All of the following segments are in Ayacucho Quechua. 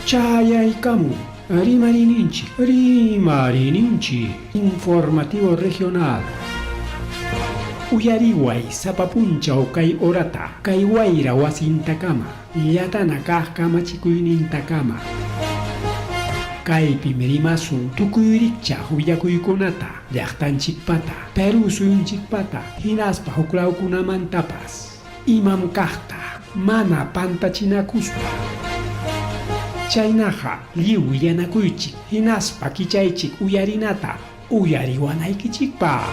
Chayaykamun Rimariyninchik, Rimariyninchik Informativo Regional. Uyariway sapa punchaw kay horata, kay wayra wasintakama, llatana kaq kamachikuynintakama. Kaypim rimasun tukuy rikchaq willakuykunata, llaqtanchikpata, Perú suyunchikpata, hinaspa huklawkunamantapas. Imam kaqta mana pantachinakuspa. Chaynaqa lliw willanakuychik hinaspa kichaychik uyarinata uyariwanaykichikpaq.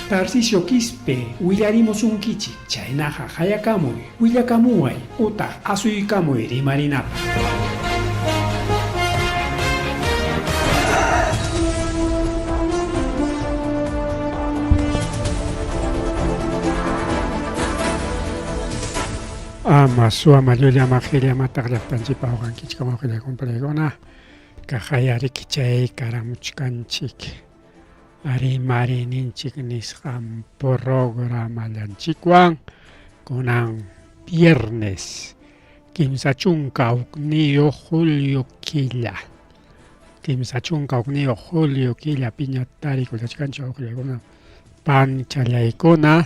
Tarcisio Quispe willarimusunkichik, chaynaqa qayakamuy, willakamuway utaq asuykamuy rimarinapaq. Ama suwa llulla ama qhilla amataq llaqtanchikpa awqankichik wawqillay kumpalaykuna kaqayariki chay karamuchkanchik rimariyninchik nisqan programallanchikwan kunan viernes 31 julio killa 31 julio killa piña tarikullachkanchik wawqillaykuna panchallaykuna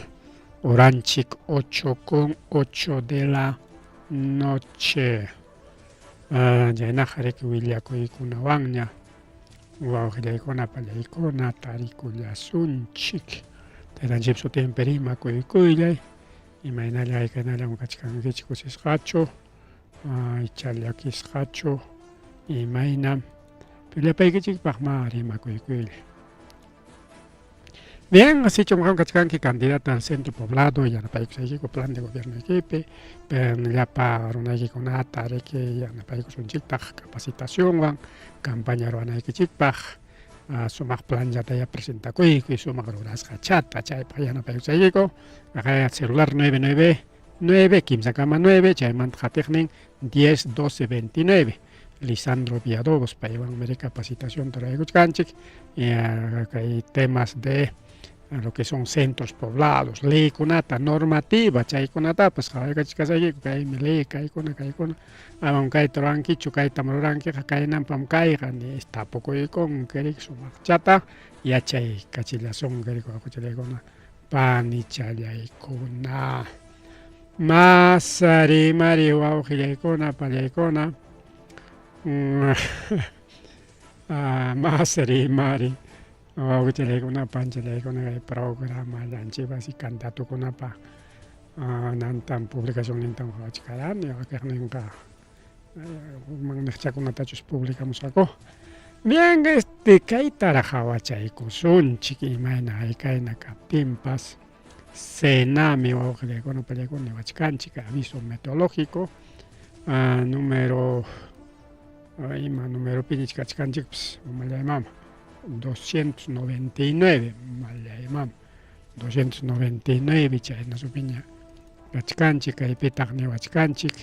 horanchik 8 con 8 de la noche chaynaqa riki willakuykunawanña wawqillaykuna pallaykuna tarikullasunchik taytanchikpa sutinpi rimakuykullay imaynalla aykanallam kachkankichik kusisqachu icha llakisqachu imaynam llapaykichikpaq ma rimakuykullay Bien, sichum qam kachkanki candidato al centro poblado yanapaykusaykiku plan de gobiernoykipi llapa runaykikunata riki yanapaykusunchiktaq capacitacionwan campaña ruwanaykichikpaq sumaq planllatayá presentakuykuy sumaq rurasqachata chaypaq yanapaykusaykiku celular 999 kimsakama 9 chaymanta qatiqnin 10 12 29 Lisandro Villalobos paywanmi recapacitacionta ruraykuchkanchik kay temas de lo que son centros poblados leykunata normativa chaykunatapas qhawaykachikasaykiku kaymi ley kaykuna kaykuna amam kayta rurankichu kaytam rurankiqa kaynampam kayqa nispa tapukuykunki riki sumaqchata yachaykachillasunki riki wawqichallaykuna panichallaykuna Mas rimari wawqillaykuna pallaykuna mas rimari wawqichallaykuna panchallaykuna kay programallanchikpas cantatukunapa nantan publicacionnintam qhawachkarani wakiqninqa hukman niqchakunatachus publicamusqaku. Bien, este kaytaraq qhawachaykusunchik imayna haykayna kaptinpas. Cenami wawqillaykuna pallaykuna niwachkanchik aviso meteorológico número ima numeropiñach kachkanchikpas mallay mama 299 mallay mama 299 chayna supiña kachkanchik kaypitaq niwachkanchik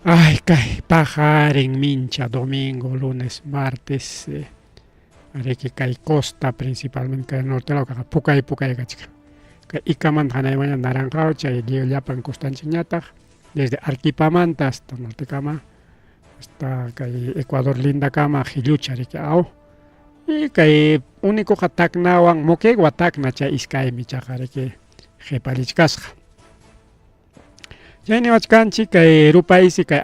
ay kay paqarin mincha domingo lunes martes Riki kay costa principalmente kay norte law kaqa pukay pukay kachkan. Kay Icamanta hanaymanña Naranjao chay llapan costanchikñataq desde Arequipamanta hasta nortekama hasta kay Ecuador lindakama qillucha riki aw. Y kay únicoqa Tacnawan Moquegua Tacna chay iskaymi chaqa riki qhipallichkasqa. Chay niwachkanchik kay rupaysi kay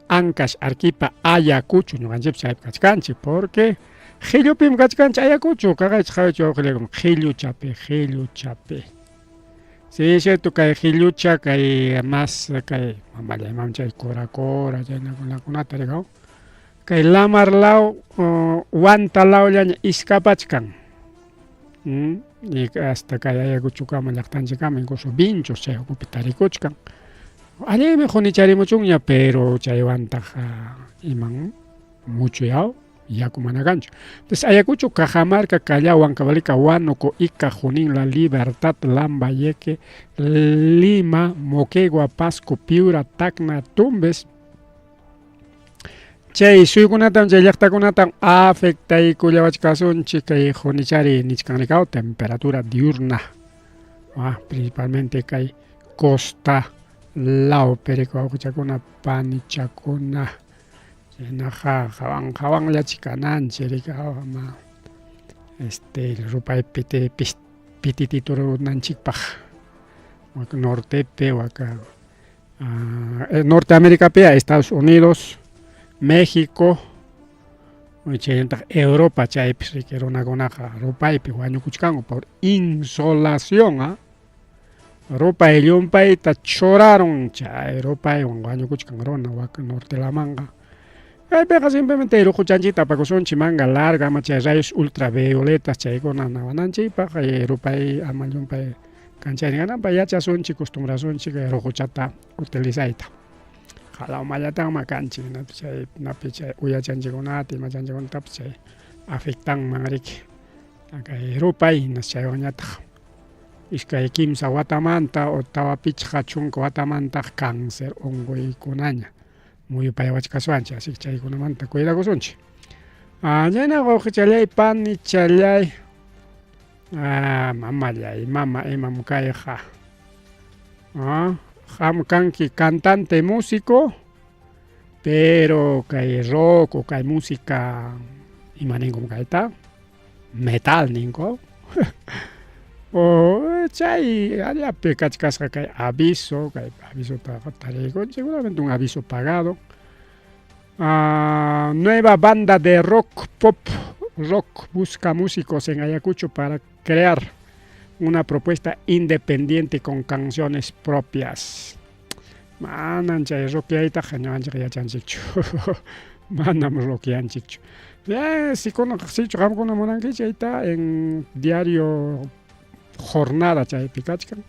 Ancash, Arequipa, Ayacucho ñuqanchikpas chaypi kachkanchik porque qhillupim kachkanchik Ayacucho kaqaychik qawaychik wawqillaykuna qhilluchapi qhilluchapi. Sí, cierto kay qhillucha kay más kay mamallay mam chay cora cora chaynakunakunata rikaw kay lamar law Huanta lawllaña iskapachkan. Y hasta kay Ayacuchokama llaqtanchikkama incluso vinchos chay ukupi tarikuchkan. Allinmi qunicharimuchunña, pero chaywantaq iman mucho yaw yaku mana kanchu. Entonces Ayacucho, Cajamarca, Callao, Huancavelica, Huánuco, Ica, Junín, La Libertad, Lambayeque, Lima, Moquegua, Pasco, Piura, Tacna, Tumbes. Chay suyukunatam chay llaqtakunatam afectaykullawachkasunchik kay qunichari nichkanrikaw temperatura diurna. Ah, principalmente kay costa lawpi riki wawqichakuna panichakuna. Chaynaqa qawan qawanllachi kananchik riki ama este rupay piti pitititurunanchikpaq wak nortepi wak Norteamericapiqa Estados Unidos, México chaynataq Europa chaypis riki runakunaqa rupaypi wañukuchkanku por insolación a rupay llumpayta churarun chay rupaywan wañukuchkan runa wak norte lamanqa. Kaypiqa simplemente ruquchanchikta apakusunchik manga larga ama chay rayos ultravioletas chaykuna nawananchikpaq rupay ama llumpay kanchaynin kananpaq yachasunchik costumbrasunchik ruquchata utilizayta. Qalawmallatanma kanchik napi chay napi chay uyachanchikkunata imachanchikkunatapas chay afectanman riki. Kay rupay chaywanñataq iskay kimsa watamanta o tawa pichqa chunka watamantaq cáncer unquykunaña muyupayawachkaswanchik así que chaykunamanta cuidakusunchik. Chayna wawqichallay panichallay mamallay mama imam kayqa qam kanki cantante músico pero kay rock o kay música ima ninkum kayta metal ninku o chay allapi kachkasqa kay aviso kay avisotaqa tariykunchik seguramente un aviso pagado. Nueva banda de rock pop rock busca músicos en Ayacucho para crear una propuesta independiente con canciones propias. Manan chay rockyaytaqa ñuqanchikqa yachanchikchu manam rockyanchikchu. Sichu qamkuna munankichik chayta en diario Jornada chaypi kachkan.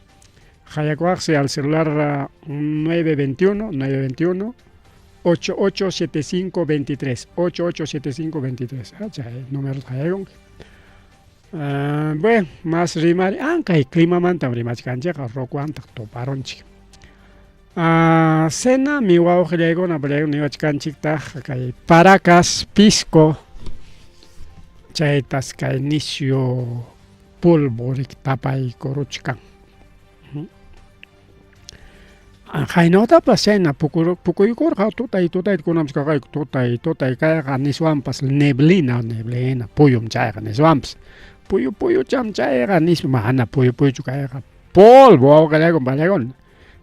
Qayakuwaqsi al celular 921 921 8875 23 8875 23 chay numerota qayaykunki. Bueno, mas rimari kay climamantam rimachkanchikqa rockwantaq tuparunchik. Cenami wawqillaykuna niwachkanchiktaq kay Paracas, Pisco chaytas kay nisyu polvo riki tapaykuruchkan. Haynawtapas chayna pukuykurqa tutay tutayta kunanpas kaqayku tutay tutay kayqa niswanpas neblina neblina puyum chayqa niswanpas puyu puyucham chayqa nispa mana puyu puyuchu kayqa polvo wawqillayku pallaykuna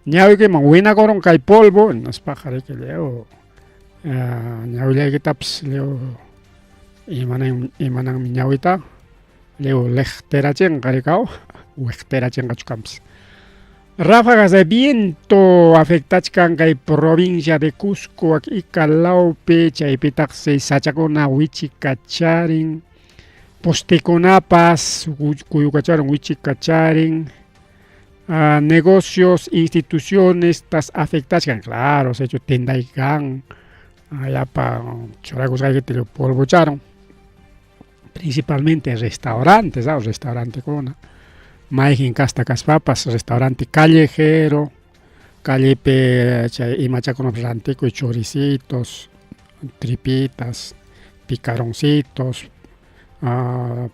ñawiykiman winakurun kay polvo nispaqa riki lliw ñawillaykitapas lliw imanan imananmi ñawita lliw liqtirachinqa rikaw wiqtirachinqachu kanpas. Ráfagas de viento afectachkan kay provincia de Cusco Ica lawpi chaypitaqsi sachakuna wichikacharin postekunapas kuyukacharin wichikacharin negocios instituciones tas afectachkan claro sichu tiendayki kan llapa churakusqaykita polvocharun principalmente restaurantes restaurantekuna mayqin kasta kaspapas restaurante callejero callepi chay imachakunapas rantikuy choricitos tripitas picaroncitos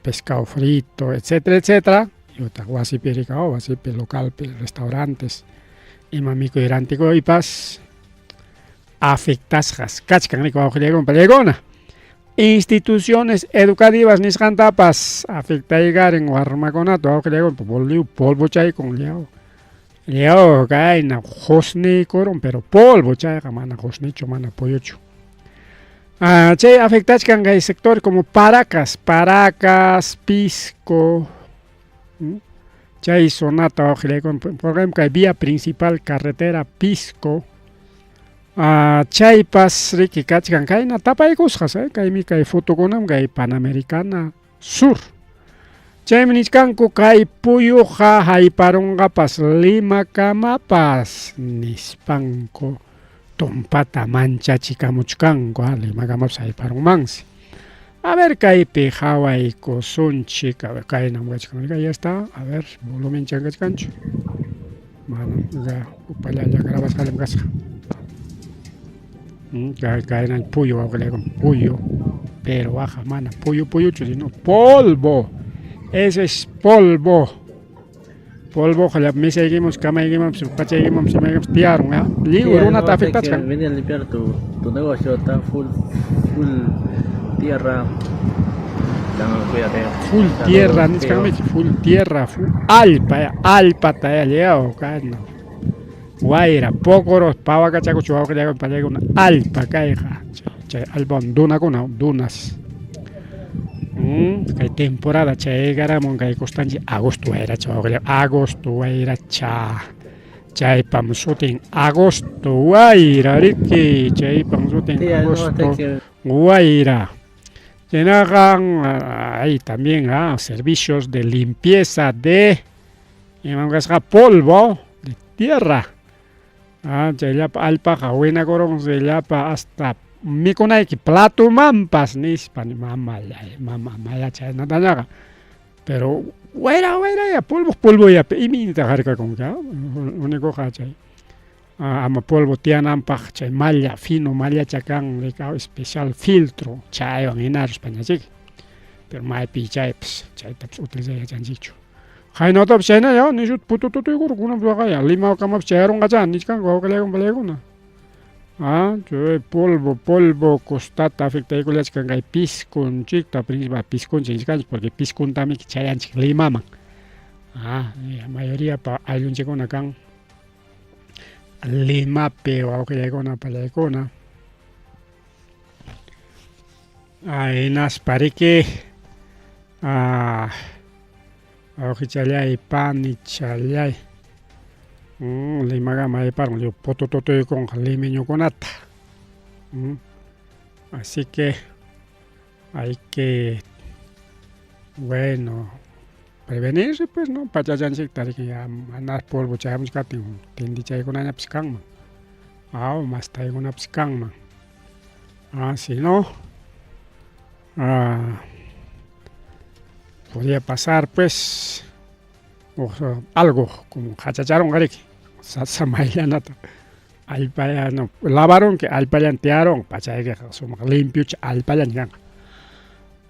pescado frito etcétera etcétera utaq wasipi rikaw wasipi localpi restaurantes ima mikuy rantikuypas afectasqas kachkan riki wawqillaykuna pallaykuna. Instituciones educativas nisqantapas afectaykarin warmakunata wawqillaykuna lliw polvochaykun lliw lliw kayna qusniykurun pero polvo chayqa mana qusnichu mana puyuchu. Chay afectachkan kay sector como Paracas, Paracas, Pisco, chay zonata wawqillaykuna por ejemplo kay vía principal carretera Pisco chaypas riki kachkan kayna tapaykusqas kaymi kay fotokunam kay Panamericana Sur. Chaymi nichkanku kay puyuqa hayparunqapas Limakamapas nispanku tumpata manchachikamuchkanku Limakamapas hayparunmansi. A ver kaypi qhawaykusunchik a ver kaynam kachkan ya está a ver volumen kachkanchu manam upallalla grabasqallam kasqa. Kayna puyu wawqillaykuna puyu pero waqa mana puyu puyuchu sino polvo ese es polvo. Polvoqa llapa mesaykimanpas, kamaykimanpas, pachaykimanpas, imaykimanpas tiyarun, ya. Lliw Sí, runata no, sé que afectachkan. venir a limpiar tu negocio, está full, full tierra. No, cuídate. Full tierra Saludos, nichkanmi, tío. full tierra, full allpa, ya, allpata ya llegado, kayna. Wayra, pocoros, pawakachakuchu wawqillakuna pallaykuna, allpa kayqa. Chay allpawan dunakuna, dunas. Kay temporada chaygaramun kay costanchik agosto wayracha wawqillay, agosto wayracha. Chaypam sutin agosto wayra riki, chaypam sutin Tía, no, hasta agosto que wayra. Chaynaqa hay también servicios de limpieza de imam kasqa polvo de tierra. Chay llapa allpaqa winakurun llapa hasta mikunayki platomanpas nispa mamallay mama maya chaynatañaqa. Pero wayra wayraya polvo polvoyapi imaynataq harkakunki únicoqa chay ama polvo tiyananpaq chay malla fino mallacha kan especial filtro chaywan hinaruspañachiki. Pero maypi chaypas chaytapas utilizay yachanchikchu. Haynatapas chaynalla nishuta putututuykurqa kunanpas waqaya Limakamapas chayarunqachá nichkanku wawqillaykuna pallaykuna. Chay polvo polvo costata afectaykullachkan kay piskunchikta principal piskunchik nichkanchik porque piskuntamiki chayanchik Limaman. Mayoriapa ayllunchikkuna kan Limapi wawqillaykuna pallaykuna. Hinaspa riki wawqichallay panichallay Limakama ayparun lliw putututuykunqa limeñukunata. Así que hay que, bueno, prevenirse pues, ¿no? Pachachanchikta riki ya mana polvo chayamuchkaptin tindichaykunañapas kanman. Mastaykunapas kanman. Si no, podría pasar pues algo como qhachacharunqa riki sasa mayllanata allpa no lavarunki allpallan tiyarun pachaykiqa sumaq limpiocha allpallan kanqa.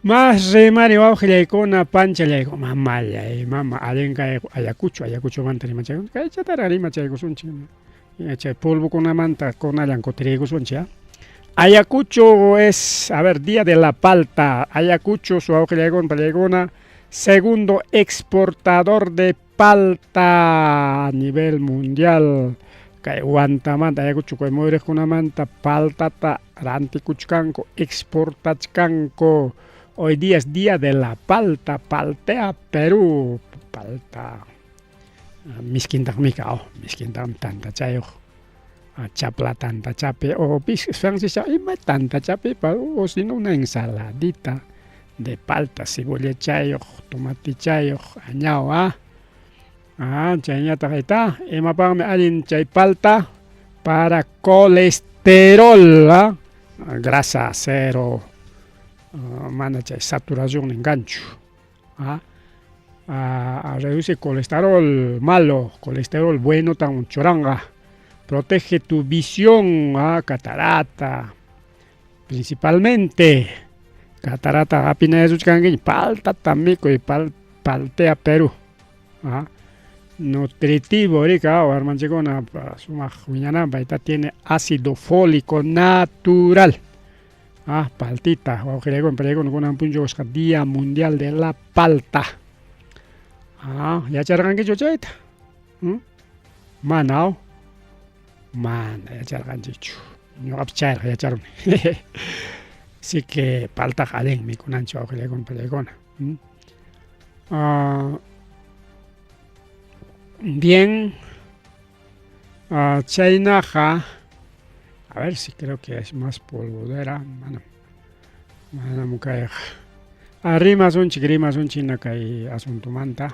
Mas rimari wawqillaykuna panchallaykuna mamallay mama allin kay Ayacucho, Ayacuchomanta rimachaykusun kaychataraq rimachaykusunchik chay polvokunamanta kunallan kutiriykusunchik. Ayacucho es, a ver, Día de la Palta. Ayacucho, su wawqillaykuna pallaykuna, segundo exportador de palta a nivel mundial. Kay Huantamanta, Ayacucho kay muyriqkunamanta paltata rantikuchkanku, exportachkanku. Hoy día es Día de la Palta, paltea Perú, palta. Miskintaqmi ka, miskintaqmi tantachayuq. Chapla tantachapi o Francisca ima tantachapi o si no una ensaladita de palta, cebollachayuq, tomatechayuq, añao, chayñataq ahí imapaqmi allin chay palta para colesterol, grasa cero, mana chay saturación engancho, reduce colesterol malo, colesterol bueno tan churanga, protege tu visión, catarata, principalmente catarata hapinayasuchkankiña paltata mikuy, paltea Perú, nutritivo rika warmanchikkuna sumaq wiñananpaq ahí tiene ácido fólico natural. Paltita, wawqillaykuna pallaykuna kunan punchaw kasqa Día Mundial de la Palta. Yacharqankichu chayta? Mana, mana yacharqanchikchu. Ñuqapas chayraq yacharuni. Así que paltaqa allin mikunanchik wawqillaykuna pallaykuna. Bien, chaynaqa, a ver si creo que es más polvodera, manam, manam kayqa. Rimasunchik, rimasunchik hina kay asuntomanta.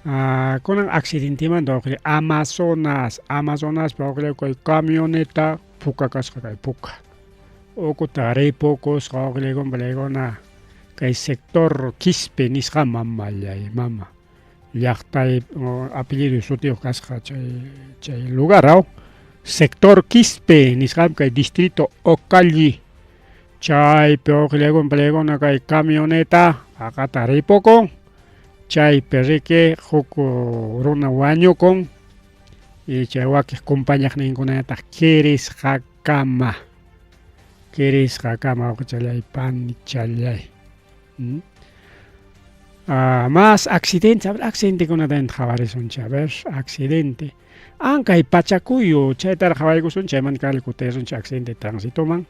Kunan accidentemanta wawqillay, Amazonas, Amazonaspi wawqillay kay camioneta puka kasqa kay puka. Ukuta ripukusqa wawqillaykuna pallaykuna kay sector Quispe nisqa mamallay mama. Llaqtay apellido sutiyuq kasqa chay chay lugar aw. Sector Quispe nisqam kay distrito Ocalli. Chaypi wawqillaykuna pallaykuna kay camioneta qaqata ripukun. Chaypi riki huk runa wañukun y chay wakiq compañaqninkunataq kirisqakama kirisqakama wawqichallay panichallay. Más accidente, a ver, accidentekunata qhawarisunchik, a ver, accidente. Ankay pachakuyu, chaytaraq qhawaykusun, chaymanta kaqlla kutirisunchik accidente transitoman.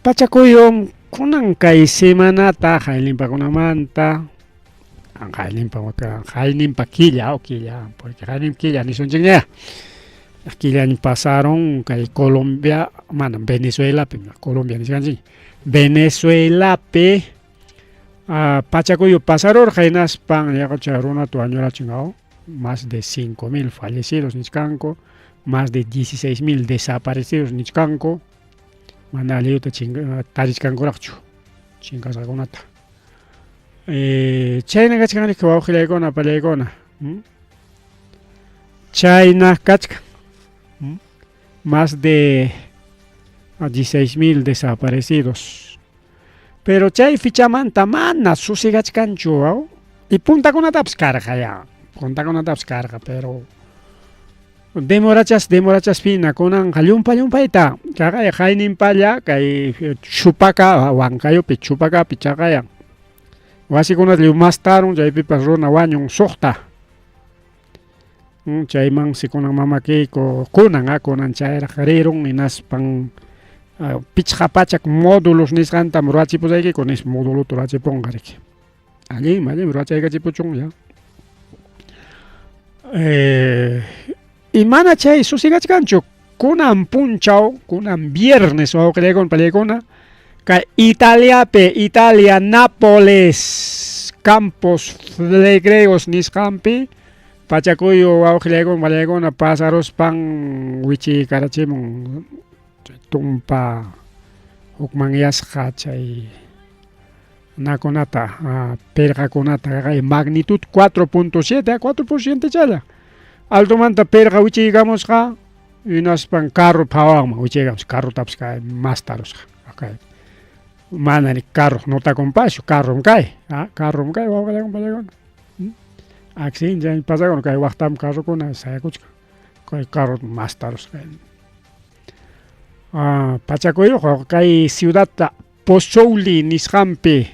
Pachakuyum kunan kay semanata hayninpakunamanta, hayninpa hayninpa killa, o killa, porque hayninpa killa nisunchikña. Killan pasaron kay Colombia, manam Venezuelapi, Colombia nisqanchik. Venezuelapi pachakuyu pasarurqa hinaspan yaqacha runata wañurachin aw más de 5000 fallecidos nichkanku, más de 16000 desaparecidos nichkanku, mana lliwta tarichkankuraqchu chinkasqakunata. Chayna kachkan riki wawqillaykuna pallaykuna. Chayna kachkan. Más de 16000 desaparecidos. Pero chay fichamanta mana susigachkanchu aw y puntakunatapas karqa ya, puntakunatapas karqa, pero demorachas demorachaspina kunanqa llumpa llumpayta chaqaya hayninpalla kay Chupaca Huancayupi Chupacapi chaqayan wasikunata lliw mastarun chaypipas runa wañun suqta. Chaymansi kunan mamakiyku kunan kunan chayraq rirun hinaspan 500 módulos nisqantam ruwachipusaykiku nispa módulota ruwachipunqa riki. Allinmi, allinmi ruwachaykachipuchun ya. Y mana chay susigachkanchu kunan punchaw, kunan viernes wawqillaykuna pallaykuna kay Italiapi, Italia, Nápoles, Campos Flegreos nisqanpi pachakuyu wawqillaykuna pallaykuna pasaruspan wichiykarachimun tumpa hukmanyasqa chay nakunata pirqakunata kay magnitud 4.7 4% challa altomanta pirqa wichiykamusqa hinaspan carro phawanman wichiykamusqa carrotapas kay mastarusqa kay mana ni carro notakunpaschu carrom kay carrom kay wawqillaykuna pallaykuna accidente pasakun kay waqtam carrokuna sayakuchkan kay carro mastarusqa pachakuyuq kay ciudadta Pozzuoli nisqanpi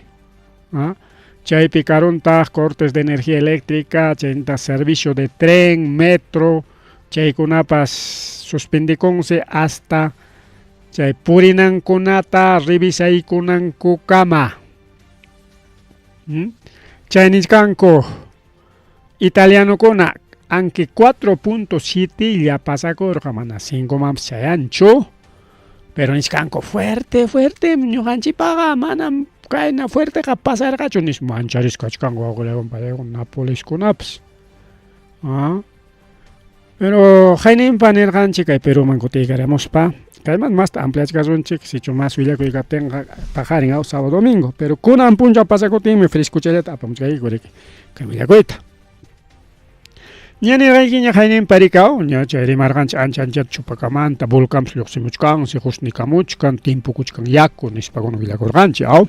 chaypi karuntaq cortes de energía eléctrica chaynataq servicio de tren, metro chaykunapas suspendikunsi hasta chay purinankunata revisaykunankukama. Chay nichkanku italianokuna aunque 4.7 lla pasakurqa mana 5 manpas chayanchu pero nichkanku fuerte fuerte ñuqanchikpaqa manam kayna fuerteqa pasarqachu nispa mancharisqa kachkanku wawqillaykuna pallaykuna Napoliskunapas. Pero hayninpa nirqanchik kay Peruman kutiykaramuspa kayman masta ampliachkasunchik sichu mas willakuy kaptinqa paqarin aw sábado domingo pero kunan punchaw pasakutinmi frescochallata apamuchkaykiku riki kay willakuyta. Ña nirqaykiña hayninpa rikaw ña chay rimarqanchik ancha anchata chupakamanta volcanpas lluqsimuchkansi qusnikamuchkan timpukuchkan yaku nispakuna willakurqanchik aw.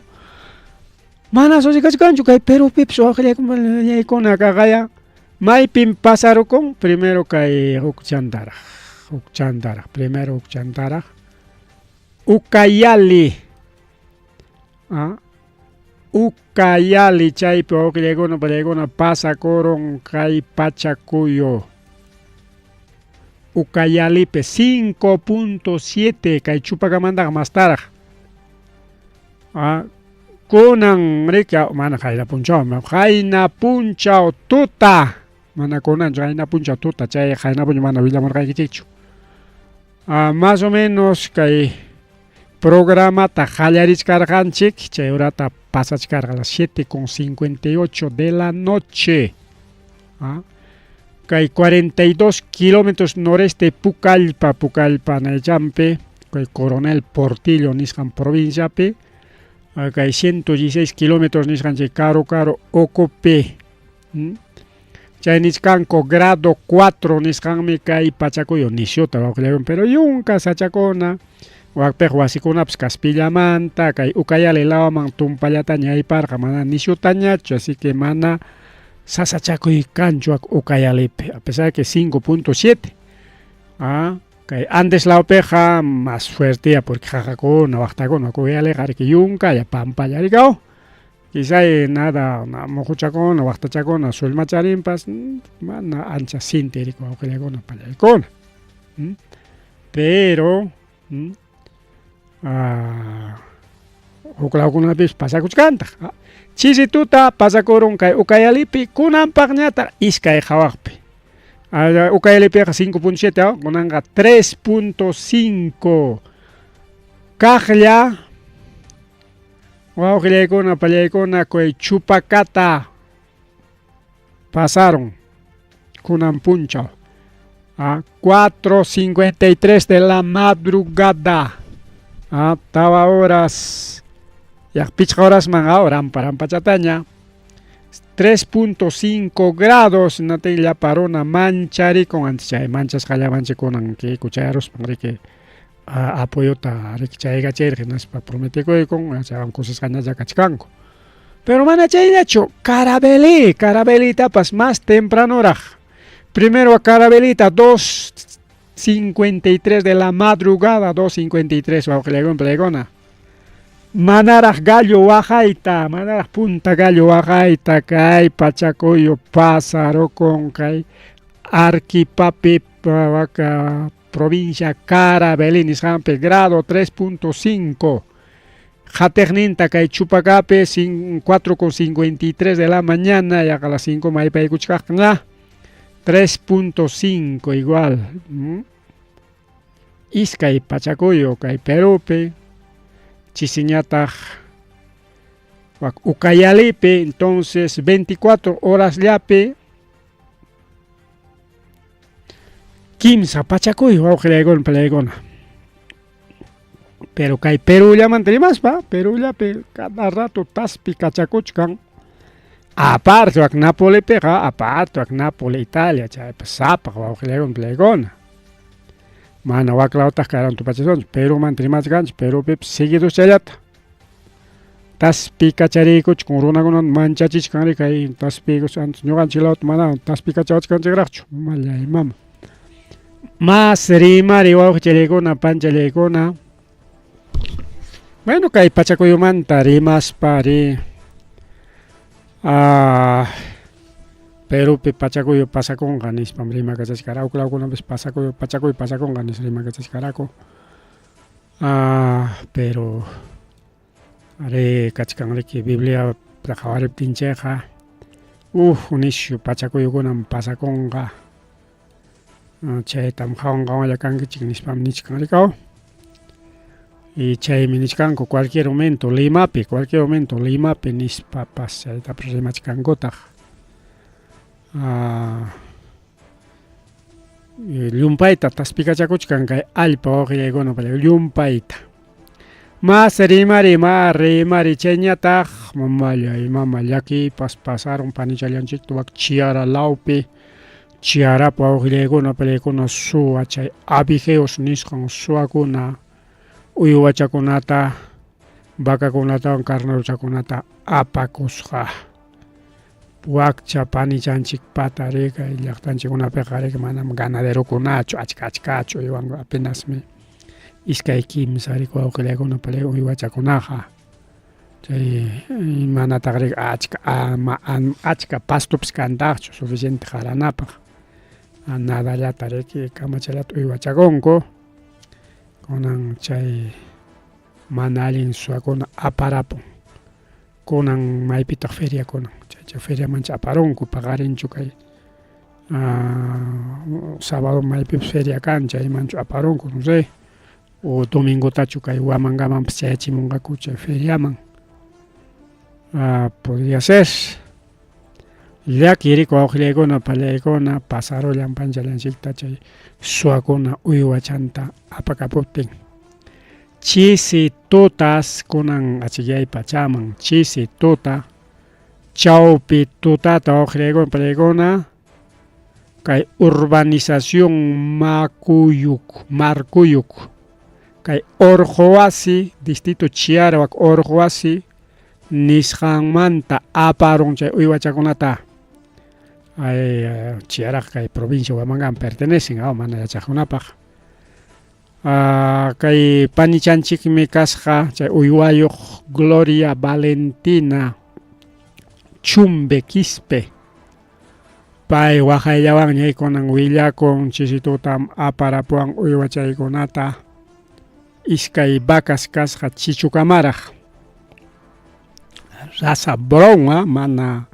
Mana susikachkanchu kay Perupipas wawqillaykuna kaqaya maypim pasarukun primero kay huk chantaraq huk chantaraq primero huk chantaraq Ucayali Ucayali chaypi wawqillaykuna pallaykuna pasakurun kay pachakuyu Ucayalipi 5.7 kay chupakamantaqa mastaraq kunan riki mana qayna punchawmi qayna punchaw tuta mana kunanchu qayna punchaw tuta chay qayna punchaw mana willamurqaykichikchu. Más o menos kay programata qallarichkarqanchik chay horata pasachkarqa las 7:58 de la noche. Kay 42 kilómetros noreste Pucallpa, Pucallpa naychampi kay Coronel Portillo nisqan provinciapi kay 116 kilómetros nisqan chay Caro Caro Ocopi. Chay nichkanku grado 4 nisqanmi kay pachakuyu nisyuta wawqillaykuna pero yunka sachakuna Wakpiq wasikunapas kaspillamanta, kay Ucayali lawaman tumpallataña ayparqa, mana nishutañachu, así que mana sasachakuy kanchu wak Ucayalipi, a pesar que 5.7. Ah, kay Andes lawpiqa más fuerteya porque qaqakuna, waqtakuna, Ucayaliqa riki yunkalla, pampalla rikaw. Quizá nada, muquchakuna, waqtachakuna, sullmacharinpas, mana ancha sintirikun wawqillakuna, pallaykuna. Pero huk lawkunapis pasakuchkantaq. Chisi tuta pasakurun kay Ucayalipi, kunanpaqñataq iskay qhawaqpi. Ucayalipiqa 5.7, kunanqa 3.5 kaqlla. Wawqillaykuna, pallaykuna, kay Chupacata pasaron kunan punchaw a 4:53 de la madrugada, a tawa horas, yaq pichqa horasman rampa rampachataña, 3.5 grados natin llapa runa mancharikun, antes chay manchasqallamanchik kunan Keiko chayaruspan riki apoyota riki chaykachirqa hinaspa prometikuykun, chaywan kusisqañalla kachkanku. Pero mana chayllachu, Carabelí, Carabelitapas más tempranoraq. Primero a Carabelita, 2:53 de la madrugada, 2:53, wawqillaykuna, pallaykuna. Manaraq gallo waqayta, manaraq punta gallo waqayta, kay Pachacuyo pasarukun kay Arquipapi, waka provincia Carabelí nisqanpi, grado 3.5. Qatiqninta kay Chupacapi 4:53 de la mañana, yaqa las 5 maypaykuchkaqña, 3.5 igual. Iskay Pachacuyo kay Perupi, chisiñataq wak Ucayalipi, entonces 24 horas llapi kimsa Pachacuyo wawqillaykuna, pallaykuna. Pero kay Perú llamanta rimaspa, Perú llapi cada rato taspi kachakuchkan. Aparte wak Napolipiqa, aparte wak Napoli, Italia, chaypas sapaq wawqillaykuna, pallaykuna. Mana wak lawtaq karan tupachisunchik, Perumanta rimachkanchik, Perupipas seguido chayllata. Taspi kachariykuchkan runakunata manchachichkan ri kay taspiykus antes ñuqanchik lawta mana taspi kachawachkanchikraqchu, mallay mama. Mas rimari wawqichallaykuna, panchallaykuna. Bueno, kay Pachacuyumanta rimaspa ri Perupi Pachacuyo pasakunqa nispam rimakachachkaraku, lawkunapas pasakuyo Pachacuyo pasakunqa nispa rimakachachkaraku. Pero ari kachkan riki Biblia qhawariptinchikqa nishu Pachacuyukunam pasakunqa. Chaytam qhawan qhawanlla kankichik nispam nichkan rikaw. Y chaymi nichkanku cualquier momento Limapi, cualquier momento Limapi nispapas chaytapas rimachkankutaq. Llumpayta taspikachakuchkan kay allpa wawqillaykuna, llumpayta. Mas rimari, ma rimari chayñataq mamallay mama llakiypas pasaron panichallanchikta wak Chiara lawpi. Chiarapa wawqillaykuna, pallaykuna suwa chay abigeos nisqan suwakuna uywachakunata, vacakunatawan carnerochakunata apakusqa. Wakcha panichanchikpata ri kay llaqtanchikkunapiqa riki manam ganaderokunachu achka achkachu uywanku, apenasmi iskay kimsa riki wawqillaykuna pallay uywachakunaqa. Chay manataq riki achka achka pastopas kantaqchu suficiente qaranapaq. Nadallata riki kamachallata uywachakunku. Kunan chay mana allin suwakuna aparapun. Kunan maypitaq feria kunan, chay feriamancha aparunku paqarinchu kay sábado maypipas feria kan chaymanchu aparunku, no sé, o domingotachu kay Huamangamanpas chayachimunqaku chay feriaman. Podría ser. Llaki riku wawqillaykuna, pallaykuna pasarullan panchallanchikta chay suwakuna uywachanta apakapuptin. Chisi tutas kunan achikyay pachaman, chisi tuta, chawpi tutata wawqillaykuna, pallaykuna, kay urbanización Macuyuc, Marcuyuc, Kay Orqowasi, distrito Chiarawak Orqowasi nisqanmanta aparun chay uywachakunata. Ay, Chiaraq kay provincia Huamangan pertenecen, aw mana yachaqkunapaq. Kay panichanchikmi kasqa chay uywayuq Gloria Valentina Chumbe Quispe. Pay waqayllawanña kunan willakun chisitutam aparapuwan uywachaykunata iskay vacas kasqa chichukamaraq. Raza brown, mana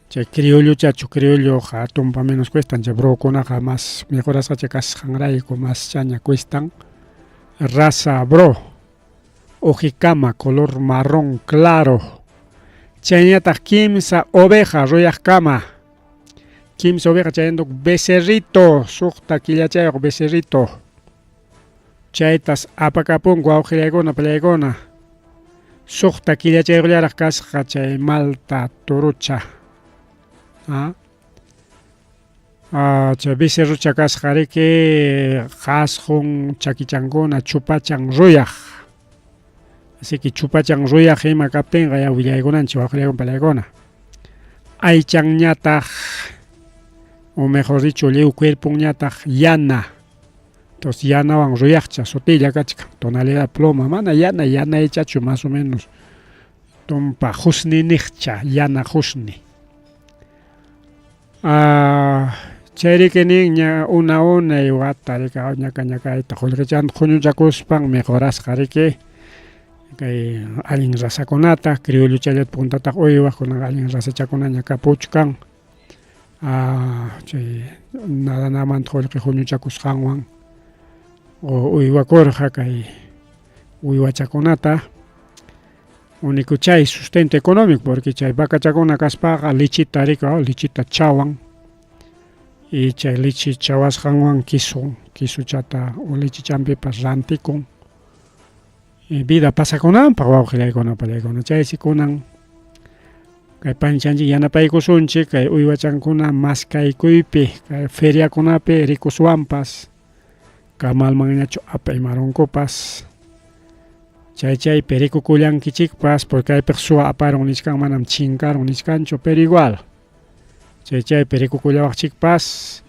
chay criollochachu, criolloqa tumpa menos cuestan, chay brokunaqa más mejorasqacha kasqanrayku más chaña cuestan. Raza bro, ojikama color marrón claro. Chayñataq kimsa oveja ruyaqkama. Kimsa oveja chayanduk becerrito, suqta killachayuq becerrito. Chaytas apakapunku wawqillaykuna pallaykuna. Suqta killachayuqllaraq kasqa chay malta turucha. Chay becerrucha kasqa riki qasqun chakichankuna chupachan ruyaq. Así que chupachan ruyaq ima kaptinqa ya willaykunanchik wawqillaykuna pallaykuna. Aychanñataq, o mejor dicho, lliw cuerponñataq yana. Entonces yanawan ruyaqcha sutilla kachkan, tonalidad ploma, mana yana yanaychachu más o menos. Tumpa husni niqcha, yana husni. Chayriki nin ña una unay wata riki ñaka ñakayta qullqichanta quñuchakuspan mejorasqa riki kay allin razakunata, criollochallata puntataq uywaq, kunan allin razachakunaña kapuchkan. Chay nadanamanta qullqi huñuchakusqanwan uywakurqa kay uywachakunata. Único chay sustento económico, porque chay vacachakuna kaspaqa lichita riki, lichita chawan y chay lichi chawasqanwan kisu, kisuchata o lichichampipas rantikun. Y vida pasakunanpaq wawqillaykuna pallaykuna. Chaysi kunan kay panchanchik yanapaykusunchik kay uywachankuna maskaykuypi, kay feriakunapi rikuswanpas, kamalmanñachu apaymarunkupas. Chay chaypi rikukullankichikpas, porque kaypiqa suwa aparun nichkan, manam chinkarun nichkanchu, pero igual. Chay chaypi rikukullawaqchikpas,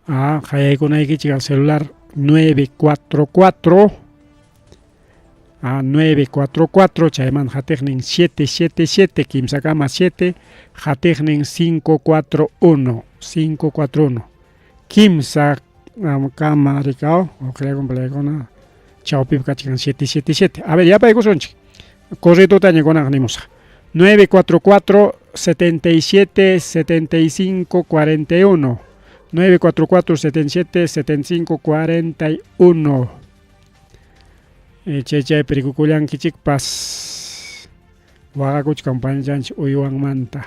qayaykunaykichik al celular 944 944 chayman hatiqnin 777 kimsakama 7 hatiqnin 541 541 kimsa kama rikaw wawqillaykuna palaykuna chawpipi kachkan 777. A ver, yapaykusunchik. Corritutaña kunanqa nimusaq. 944 77 75 41 944 77 75 41. Chay chaypi rikukullankichikpas waqakuchkan panichanchik uywanmanta.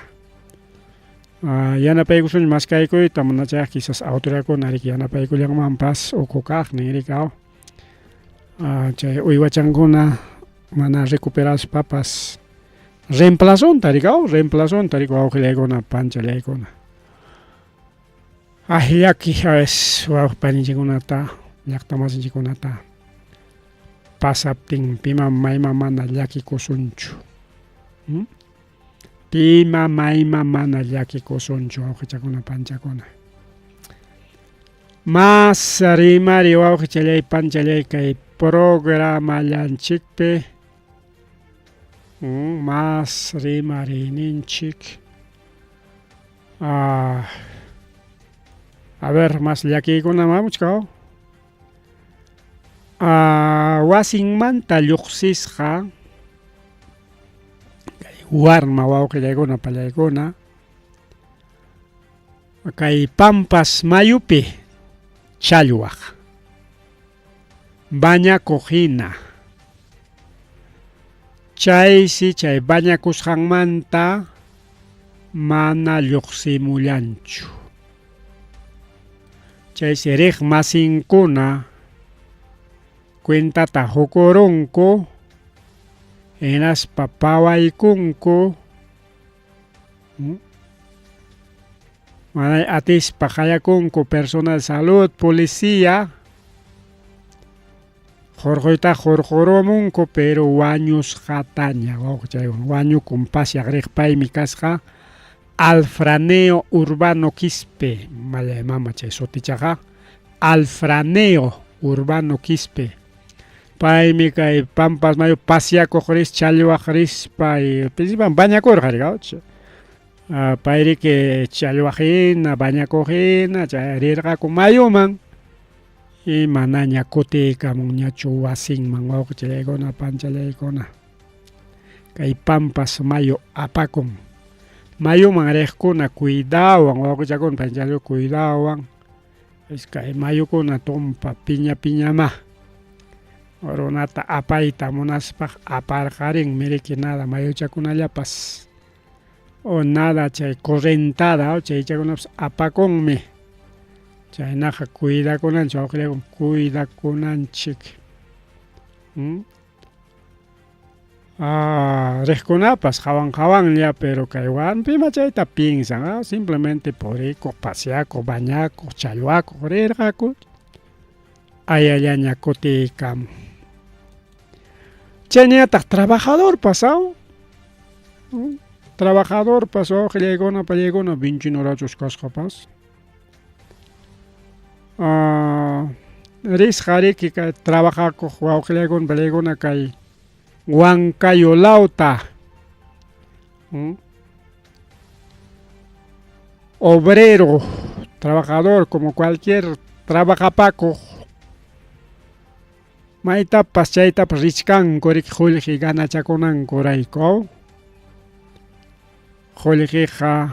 Yanapaykusunchik maskaykuyta, manachayqa quizás autoridadkuna riki yanapaykullanmanpas ukhu kaqnin rikaw. Chay uywachankuna mana recuperaspapas reemplazonta rikaw, reemplazonta rikaw wawqillaykuna panchallaykuna. Ay llaki a veces wawqi paninchikkunata llaqta masinchikkunata pasaptin pima mayma mana llakikusunchu. Pima mayma mana llakikusunchu wawqichakuna panchakuna. Mas rimari wawqichallay panchallay kay programallanchikpi mas rimariyninchik. A ver, mas llakiykuna mamuchkaw. Wasinmanta lluqsisqa kay warma wawqillaykuna pallaykuna kay Pampas mayupi challwaq bañakuq hina. Chaysi chay bañakusqanmanta mana lluqsimullanchu. Chaysi riq masinkuna cuentata hukurunku hinaspa pawaykunku manay atispa qayakunku personal salud, policía. Hurquyta hurqurumunku pero wañusqataña wawqichaykuna wañukun pasyaq riq paymi kasqa Alfraneo Urbano Quispe mallay mama chay sutichaqa Alfraneo Urbano Quispe paymi kay Pampas mayu pasyakuq ris challwaq rispa principal bañakurqa riki payriki challwaq hina bañakuq hina chay rirqaku mayuman Y manaña kutiykamunñachu wasinman wawqichallaykuna panchallaykuna. Kay Pampas mayu apakun. Mayuman riqkuna cuidawan wawqichakuna panchallaykuna cuidawan. Kay mayukuna tumpa piña piñamá. Runata apayta munaspaq aparqarinmi riki nada mayuchakunallapas. O nada chay correntada chaychakunapas apakunmi. Chaynaqa cuidakunanchik wawqillaykuna cuidakunanchik. ¿Mm? Ah, riqkunapas qawan qawanlla pero kaywanpima chayta piensan ah, simplemente purikuq, paseakuq, bañakuq, challwakuq rirqaku ayallaña kutiykamun. Chayñataq trabajadorpas aw trabajadorpas wawqillaykuna pallaykuna vinchinurachus kasqapas risqa riki kay trabajakuq wawqillaykuna pallaykuna kay Huancayo lawta obrero trabajador como cualquier trabajapakuq Maytapas chaytapas richkanku riki qullqi ganachakunankurayku. Qullqiqa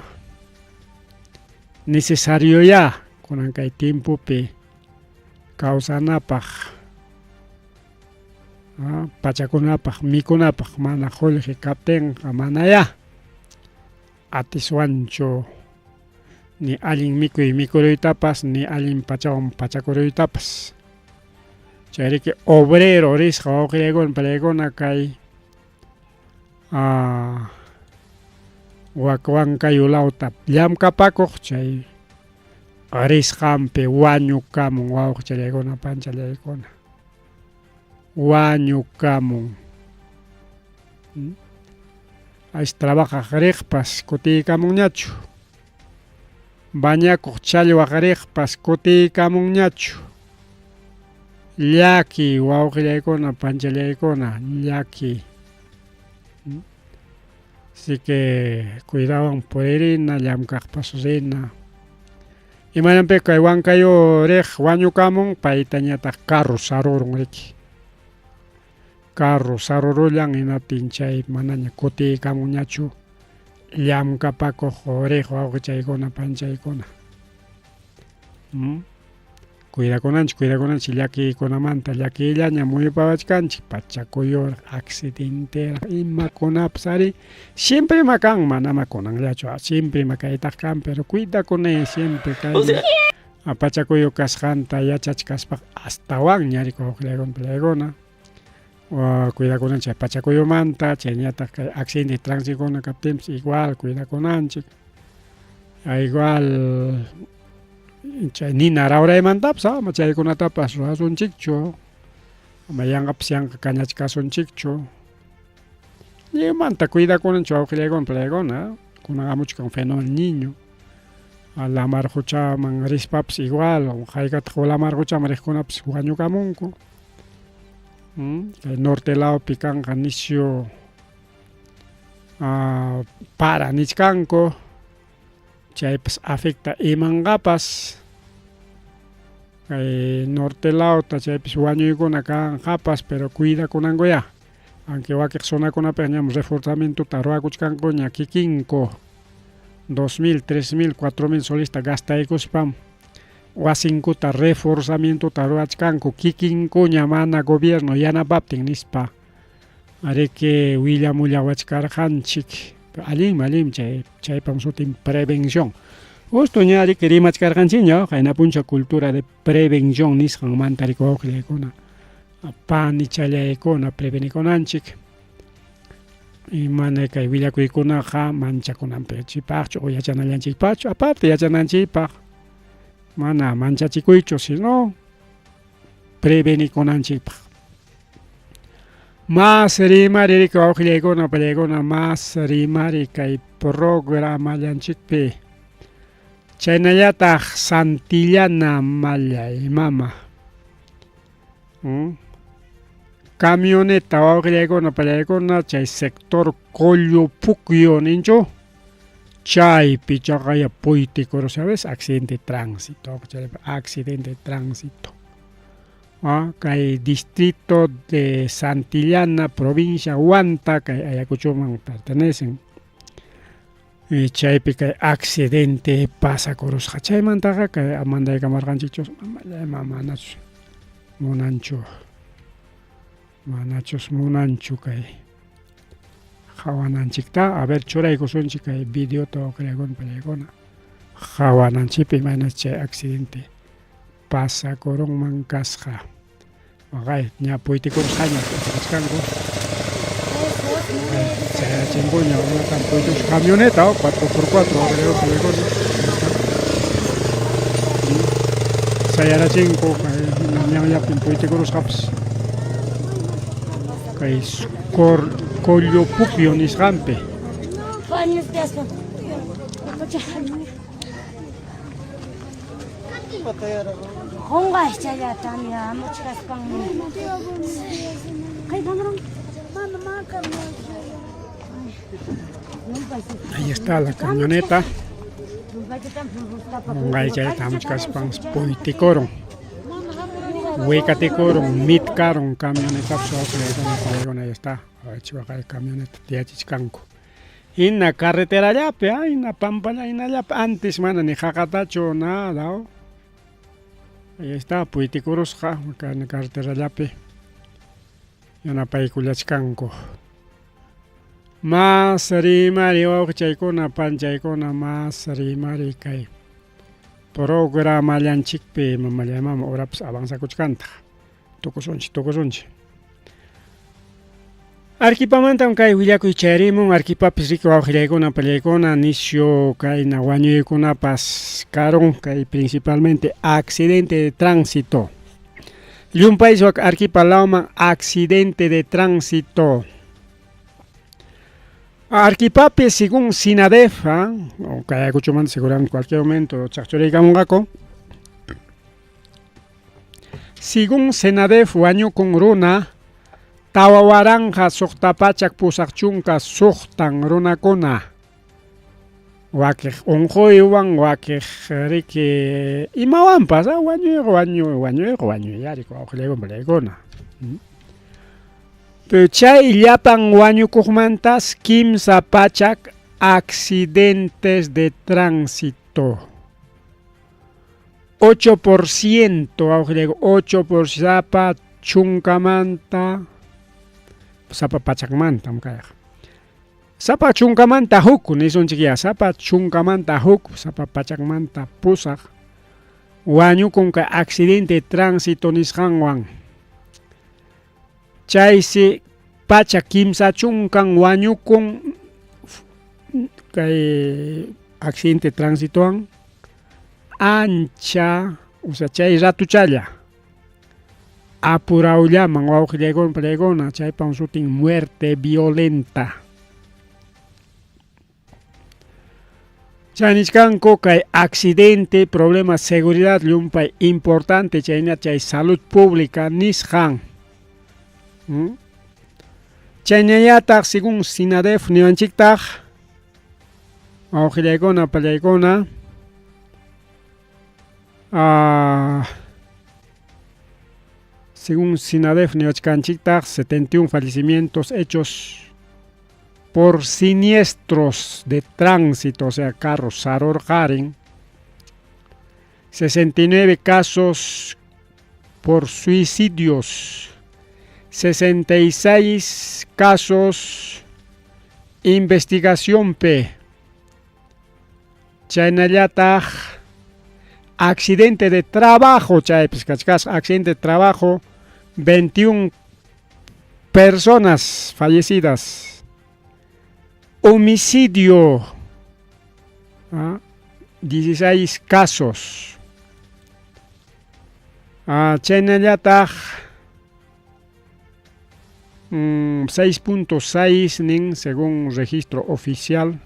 necesarioyá kunan kay tiempopi kawsanapaq, pachakunapaq, mikunapaq mana qullqi kaptinqa manayá atiswanchu ni allin mikuy mikuruytapas ni allin pachawan pachakuruytapas. Chayriki obrero risqa wawqillaykuna palaykuna kay wak Huancayo lawta llamkapakuq chay risqanpi wañukamun wawqichallaykuna panchallaykuna wañukamun. Ays trabajaq riqpas kutiykamunñachu. Bañakuq challwaq riqpas kutiykamunñachu. Llaki wawqillaykuna panchallaykuna llaki. Así que cuidawan puririna, llamkaqpas rina. Imaynanpi kay Huancayo riq wañukamun paytañataq carro sarurun riki. Carro sarurullan hinaptin chay manaña kutiykamunñachu llamkapakuq riq wawqichaykuna panchaykuna. Cuidakunanchik, cuidakunanchik llakiykunamanta, llakiyllaña muyupawachkanchik, pachakuyuraq, accidenteraq, imakunapas ari siempre ima kan, manama kunanllachu, siempre ima kaytaq kan, pero cuidakuni siempre kay pachakuyu kasqanta yachachkaspaqa astawanña ari wawqillaykuna palaykuna. Cuidakunanchik pachakuyumanta, chayñataq kay accidente tránsitokuna kaptinpas igual cuidakunanchik. Igual chay nina rawraymantapas ama chaykunatapas ruwasunchikchu. Ama yanqapas yanqa kañachkasunchikchu. Lliwmanta cuidakunanchik wawqillaykuna palaykuna. Kunan hamuchkan fenómeno niño. Lamar quchaman rispapas igual, haykataq lamar quchaman riqkunapas wañukamunku. Kay norte lawpi kanqa nisyu para nichkanku, chaypas afecta imanqapas. Kay norte lawta chaypis wañuykuna kanqapas, pero cuidakunankuyá. Aunque wakiq zonakunapiqa ñam reforzamientota ruwakuchkankuña kikinku 2000, 3000, 4000 solista gastaykuspam wasinkuta reforzamientota ruwachkanku kikinkuña mana gobierno yanapaptin nispa ariki willamullawachkarqanchik. Allinmi, allinmi chay chaypam sutin prevención. Justo ña ariki rimachkarqanchikña qayna punchaw cultura de prevención nisqanmanta riki wawqillaykuna panichallaykuna prevenikunanchik. Mana kay willakuykunaqa manchakunanchikpaqchu o yachanallanchikpaqchu, aparte yachananchikpaq mana manchachikuychu, sino prevenikunanchikpaq. Mas rimari riki wawqillaykuna pallaykuna mas rimari kay programallanchikpi. Chaynallataq Santillana mallay mama. Camioneta wawqillaykuna pallaykuna chay sector Collopukyo ninchu chaypi chaqaya puytikuru sabes accidente de tránsito accidente de tránsito. Kay distrito de Santillana, provincia Huanta, kay Ayacuchoman pertenecen. Chaypi kay accidente pasakurusqa. Chaymantaqa kay mandaykamarqanchikchus mamallay manachus munanchu manachus munanchu kay qhawananchikta. A ver churaykusunchik kay videota wawqillaykuna pallaykuna qhawananchikpi imaynas chay accidente pasakurunman kasqa. Waqay ña puytikurusqaña kachkanku. Chayachinkuña unatan puytikus camioneta 4x4 wawqillaykuna. Sayarachinku ñanllapin puytikurusqapas. Kay Collopukyo nisqanpi. Ahí está la camioneta. Qunqaychallata hamuchkaspan puytikurun. Wikatikurun, mitkarun camionetapas wawqillaykuna ahí está. Waqay camioneta tiyachichkanku. Hina carreterallapi, hina pampalla hinallapi antes mana ni qaqatachu nada. Oh. Ahí está, puytikurusqa carreterallapi yanapaykullachkanku. Mas rimari wawqichaykuna panchaykuna mas rimari kay programallanchikpi mamallay mama horapas avanzakuchkantaq. Tukusunchik, tukusunchik. Arquipamantam kay willakuy chayarimun, Arquipapis riki wawqillaykuna pallaykuna nisyu kayna wañuykunapas karun kay principalmente accidente de tránsito. Llumpaysuak Arquipa lawman accidente de tránsito. Arquipapi según SINADEF, o kay Ayacuchomanta seguramente cualquier momento chaqchuriykamunqaku. Según SENADEF wañukun runa 4686 runakuna. Wakiq unquywan, wakiq riki imawanpas, wañuyqa wañuy, wañuyqa wañuy, wawqillaykuna pallaykuna. Pero chay llapan wañukuqmantas 300 accidentes de tránsito. 8%, wawqillayku, 8% sapa chunkamanta, sapa pachakmantam kayqa. Sapa chunkamanta huk nisunchik ya, sapa chunkamanta huk, sapa pachakmanta pusaq wañukun kay accidente de tránsito nisqanwan. Chaysi 130 wañukun kay accidente de tránsitowan ancha, o sea, chay ratuchalla apurawllaman wawqillaykuna pallaykuna chaypam sutin muerte violenta. Chay nichkanku kay accidente, problema seguridad llumpay importante chayna chay salud pública nisqan. Chaynallataq según SINADEF niwanchiktaq wawqillaykuna pallaykuna según SINADEF niwachkanchiktaq 71 fallecimientos hechos por siniestros de tránsito, o sea, carros sarurqarin, 69 casos por suicidios, 66 casos investigación P. Chaynallataq accidente de trabajo, chaypis kachkasqa accidente de trabajo, 21 personas fallecidas. Homicidio, 16 casos. Chaynallataq 6.6 nin según registro oficial.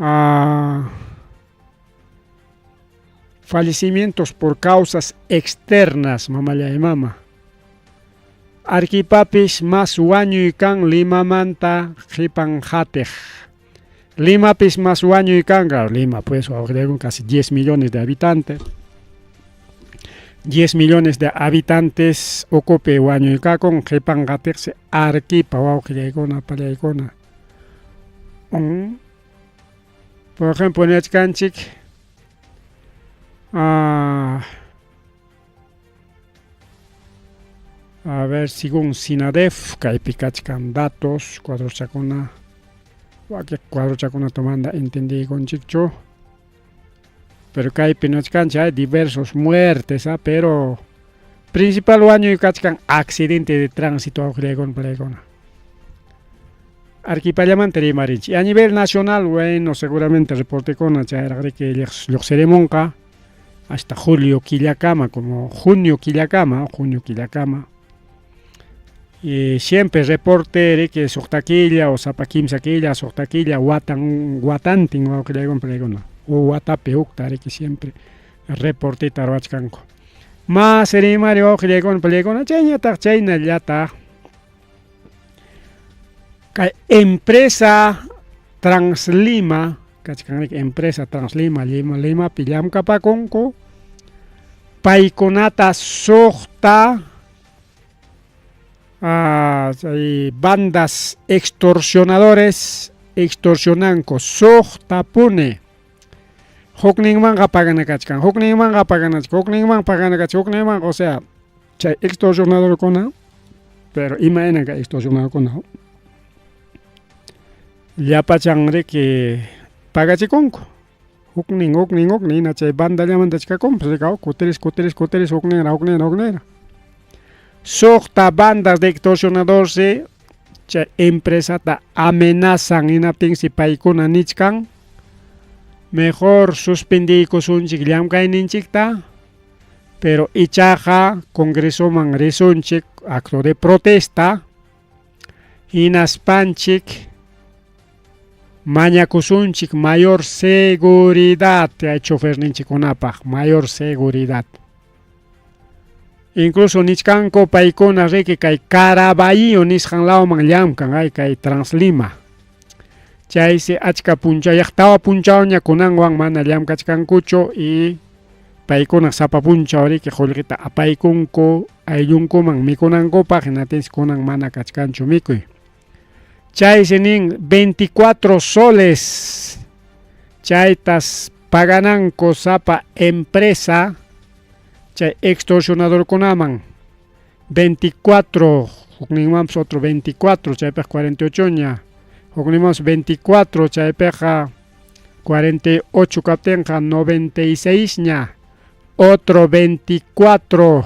Ah, fallecimientos por causas externas, mamallay mama. Arequipapis mas wañuy kan Limamanta qipan qatiq. Limapis mas wañuy kan, claro, Lima pues casi 10 millones de habitantes. 10 millones de habitantes ukupi wañuy kakun qipan qatiqsi Arequipa wawqillaykuna pallaykuna. Por ejemplo, nichkanchik a ver, según SINADEF, kaypi kachkan datos, cuadrochakuna, wakin cuadrochakuna tomanda entendiykunchikchu. Pero kaypi nichkanchik hay diversos muertes, pero principal wañuy kachkan accidente de tránsito wawqillaykuna pallaykuna. Arequipallamanta rimarinchik. Y a nivel nacional, bueno, seguramente reportekuna chayraqriki lluqsirimunqa hasta julio killakama, como junio killakama, junio killakama. Y siempre reporte riki suqta killa o sapa kimsa killa, suqta killa, watan watantin wawqillaykuna pallaykuna. O watapi hukta riki siempre reporteta ruwachkanku. Mas rimari wawqillaykuna pallaykuna chayñataq chaynallataq kay empresa Translima, kachkan riki empresa Translima Lima Limapi llamkapakunku, paykunata suqta chay bandas extorsionadores extorsionanku suqtapuni. Hukninmanqa pagana kachkan, hukninmanqa pagana kachkan, hukninman pagana kachkan, hukninman, o sea, chay extorsionadorkuna, pero imayna kay extorsionadorkuna llapachan riki pagachikunku. Huknin, huknin, huknin, hina chay bandallamanta chikakunpas rika kutiris, kutiris, kutiris, hukninra, hukninra, hukninra. Suqta bandas de extorsionadores chay empresata amenazan hinaptinsi paykuna nichkan mejor suspendiykusunchik llamkayninchikta, pero ichaqa congresoman risunchik acto de protesta hinaspanchik mañakusunchik mayor seguridad chay choferninchikkunapaq, mayor seguridad. Incluso nichkanku paykuna riki kay Caraballo nisqan lawman llamkan ay kay Translima. Chaysi achka punchaw tawa punchawña kunanwan mana llamkachkankuchu y paykuna sapa punchaw riki qullqita apaykunku ayllunkuman mikunankupaq hinatinsi kunan mana kachkanchu mikuy. Chaysi nin 24 soles chaytas pagananku sapa empresa chay extorsionadorkunaman 24 hukninmanpas otro 24 chaypiqa 48 ña hukninmanpas 24 chaypiqa 48 kaptinqa 96 ña otro 24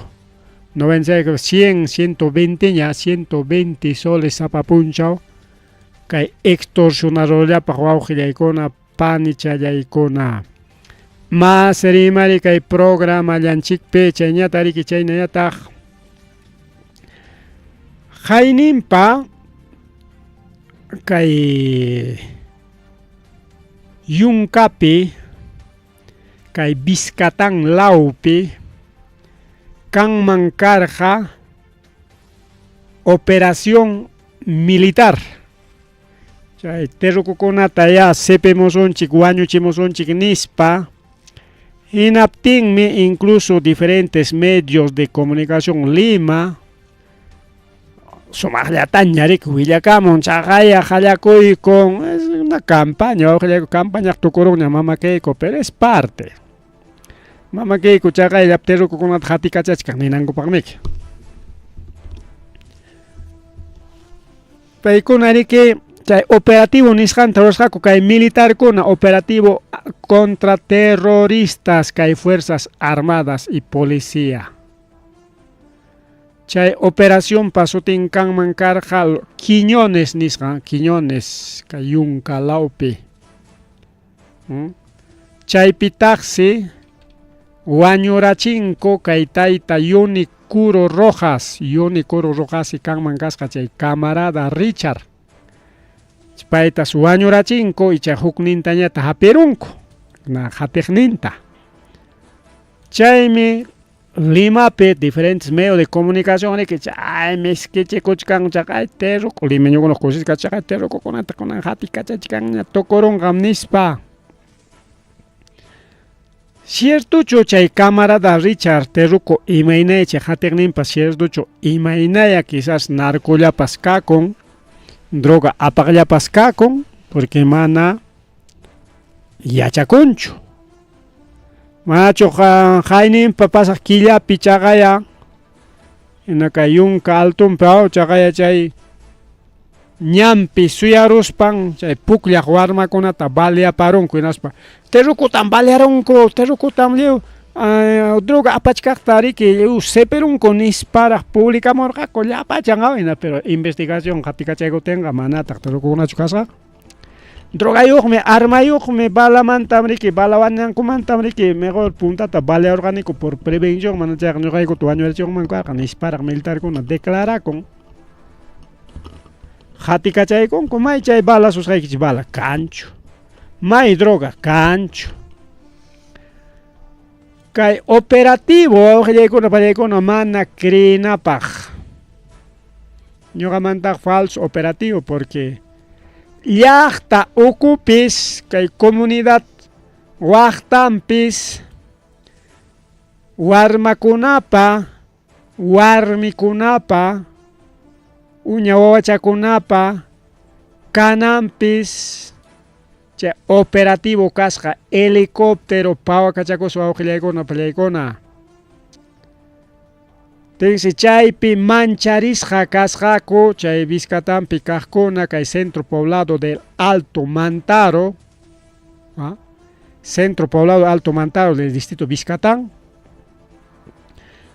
96 100 120 ña 120 soles sapa punchaw kay extorsionadorllapaq wawqillaykuna panichallaykuna. Mas rimari kay programallanchikpi chayñata riki chaynallataq hayninpa kay yunkapi kay Vizcatán lawpi kanman karqa operación militar. Chay terrukukunata ya sipimusunchik wañuchimusunchik nispa hinaptinmi incluso diferentes medios de comunicación Lima sumaqllataña riki willakamun chaqaya qallakuykun es una campaña campaña tukurunña mamakayku pero es parte mamakayku chaqaylla terrukukunata qatikachachkan ninankupaqmiki. Paykuna riki chay operativo nisqanta rurasqaku kay militarkuna operativo contra terroristas kay fuerzas armadas y policía. Chay operación pasutin kanman karqa Quiñones nisqan, Quiñones kay yunka lawpi. Chaypitaqsi wañurachinku kay tayta Yuni Curo Rojas, Yoni Curo Rojasi kanman kasqa chay camarada Richard. Paytas wañurachinku icha huknintañata hapirunku, na hatiqninta. Chaymi Limapi diferentes medios de comunicación riki chay miskichikuchkan chaqay terruku limeñukunaq kusisqa chaqay terrukukunata kunan hatikachachkanña tukurunqam nispa. Ciertochu chay camarada Richard Terruco imaynaya chay hatiqninpas ciertochu imaynaya quizás narcollapas kakun, droga apaqllapas kakun, porque mana yachakunchu. Manachu hayninpa pasaq killapi chaqaya hina kay yunka altunpi aw chaqaya chay ñanpi suyaruspan chay pukllaq warmakunata baleaparunku hinaspa terrukutam balearunku terrukutam lliw droga apachkaqta riki lliw sepirunku nisparaq publicamurqaku llapachan aw hina pero investigación qatikachaykutinqa manataq terrukukunachu kasqaqa. Drogayuqmi, armayuqmi, balamantam riki, balawanankumantam riki, mejor puntata balearqaniku por prevención, mana chayqa ñuqaykuta wañurachinmanku karqa nisparaq militarkuna declarakun. Qatikachaykunku may chay bala susqaykichik bala kanchu, may droga kanchu. Kay operativo wawqillaykuna pallaykuna mana creenapaq. Ñuqamantaq falso operativo porque llaqta ukupis kay comunidad waqtanpis warmakunapa warmikunapa uña wawachakunapa kananpis chay operativo kasqa helicóptero pawakachakuspa wawqillaykuna pallaykuna. Tinsi chaypi mancharisqa kasqaku chay Vizcatampi kaqkuna kay centro poblado del Alto Mantaro, ¿ah? Centro poblado Alto Mantaro del distrito Vizcatán.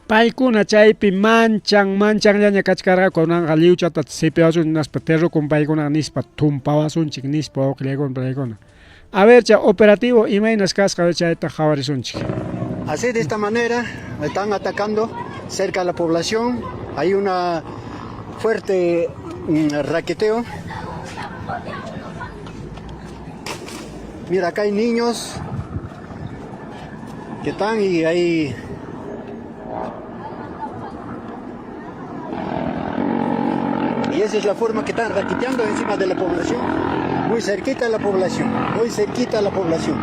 Paykuna chaypi manchan manchanllaña kachkarqaku kunanqa lliwchata sipiwasun hinaspa terrukun paykunaqa nispa tumpawasunchik nispa wawqillaykuna paykuna. A ver chay operativo imaynas kasqa chayta qhawarisunchik. Así de esta manera están atacando cerca a la población. Hay una fuerte raqueteo. Mira, acá hay niños que están y hay Y esa es la forma que están raqueteando encima de la población, muy cerquita de la población, muy cerquita de la población.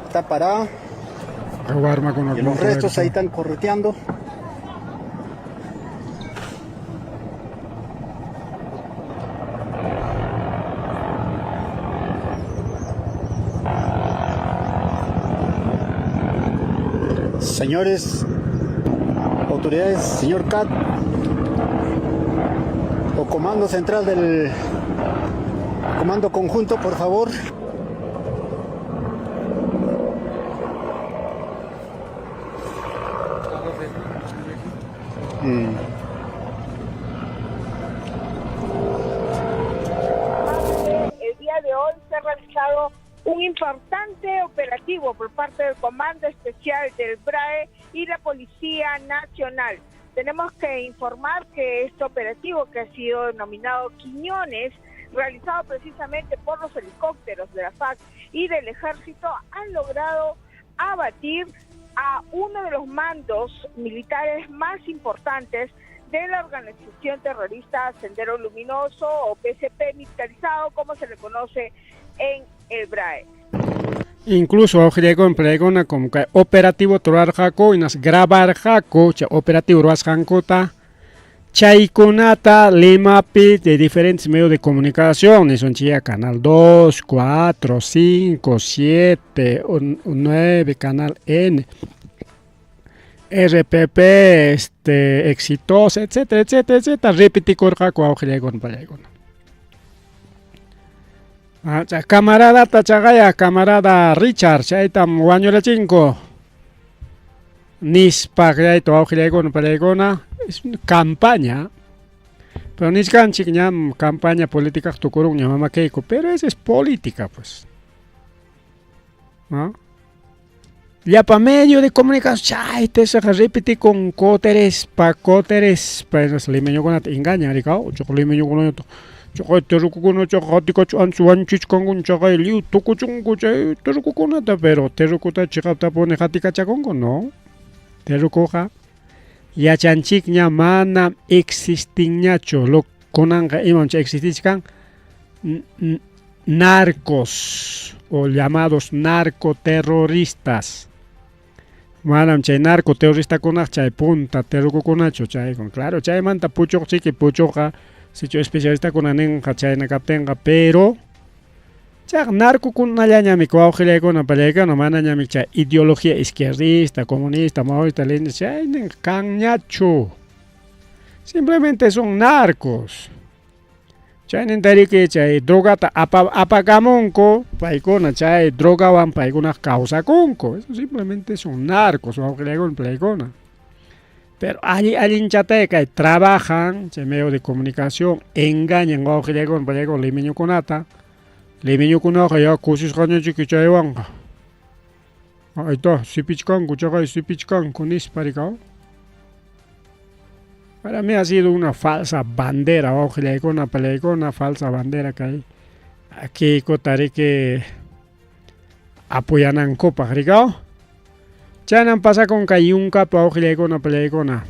Está parado. Y los restos ahí están correteando. Señores autoridades, señor CAT o Comando Central del Comando Conjunto, por favor. El día de hoy se ha realizado un importante operativo por parte del Comando Especial del BRAE y la Policía Nacional. Tenemos que informar que este operativo, que ha sido denominado Quiñones, realizado precisamente por los helicópteros de la FAC y del Ejército, han logrado abatir a uno de los mandos militares más importantes de la organización terrorista Sendero Luminoso o PCP militarizado, como se le conoce en el BRAE. Incluso wawqillaykuna palaykuna como kay operativo ruwarqaku hinas grabarqaku chay operativo ruwasqankuta chaykunata Limapi de diferentes medios de comunicación nisunchikya Canal 2, 4, 5, 7, 9, Canal N, RPP, Exitosa, etcétera, etcétera, etcétera, repetikurqaku wawqillaykuna palaykuna. Chay camaradata chaqaya, camarada Richard, chaytam wañurachinku nispa chayta wawqillaykuna palaykuna, es una campaña, pero nichkanchik ñam campaña política tukurunña mamakayku, pero esa es política pues, ¿no? Llapa medio de comunicación chayta esaqa repetikun kuterispa kuterispa hinaspa limeñokunata engañan rikaw chayqa limeñokunañataq chaqay terrukukuna chayqa qatikachu ancha wañuchichkanku chaqay lliw tukuchunku chay terrukukunata pero terrukuta chiqaptapuni qatikachakunku no terrukuqa yachanchikña mana existinñachu lo kunanqa imam chay existichkan narcos o llamados narcoterroristas. Manam chay narcoterroristakunaq chay punta terrukukunachu chaykun. Claro, chaymanta puchuq chiki puchuqqa sichu especialistakuna ninqa chayna kaptinqa, pero chayqa narcokunallañami wawqillaykuna pallaykuna manañami chay ideología izquierdista, comunista, maoísta, leninista chayninqa kanñachu. Simplemente son narcos. Chayninta riki chay drogata apa apakamunku paykuna chay drogawan paykunaqa kawsakunku. Eso simplemente son narcos wawqillaykuna pallaykuna. Pero alli allinchatay kay trabajan chay medio de comunicación engañan wawqillaykuna pallaykuna limeñukunata. Limeñukunaqa ya kusisqañachiki chaywanqa. Ahí está, sipichkanku chaqay sipichkanku nispa rikaw. Para mí ha sido una falsa bandera, wawqillaykuna pallaykuna falsa bandera kay Keikota riki apoyanankupaq rikaw. Chaynan pasakun kay yunkapi wawqillaykuna pallaykuna.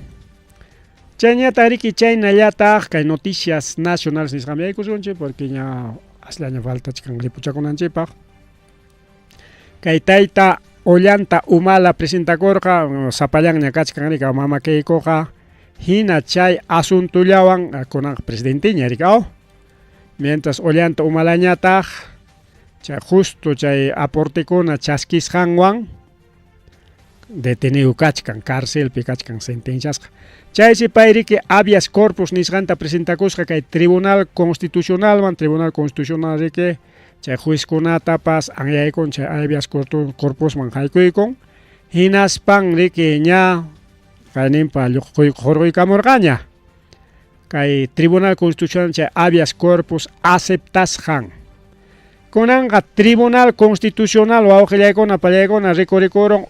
Chayñataq riki chaynallataq kay noticias nacionales nisqanpi yaykusunchik porque ña asllaña faltachkan ripuchakunanchikpaq. Kay tayta Ollanta Humala presentakurqa sapallanña kachkan rikaw mama Keikoqa hina chay asuntullawan kunanqa presidenteña rikaw. Mientras Ollanta Humalañataq chay justo chay aportekuna chaskisqanwan detenido kachkan, carcelpi kachkan sentenciasqa. Chaysi pay riki habeas corpus nisqanta presentakusqa kay Tribunal Constitucionalman, Tribunal Constitucional riki chay juezkunatapas anyaykun chay habeas corpusman haykuykun hinaspan riki ña kayninpa hurquykamurqaña kay Tribunal Constitucional chay habeas corpus aceptasqan. Kunanqa Tribunal Constitucional wawqillaykuna pallaykuna rikurikurun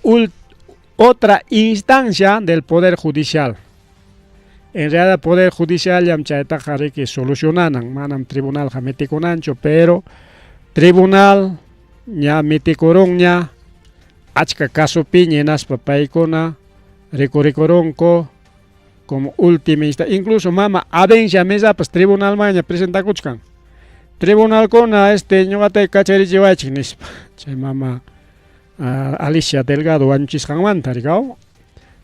otra instancia del Poder Judicial. En realidad Poder Judicial llam chaytaqa riki solucionanan, manam tribunalqa metikunanchu, pero tribunal ña metikurunña achka casopiña hinaspa paykuna rikurikurunku como última instancia. Incluso mama Abencia Mesapas tribunalmanña presentakuchkan. Tribunalkuna este ñuqatay kacharichiwaychik nispa. Chay mama Alicia Delgado wañuchisqanmanta rikaw.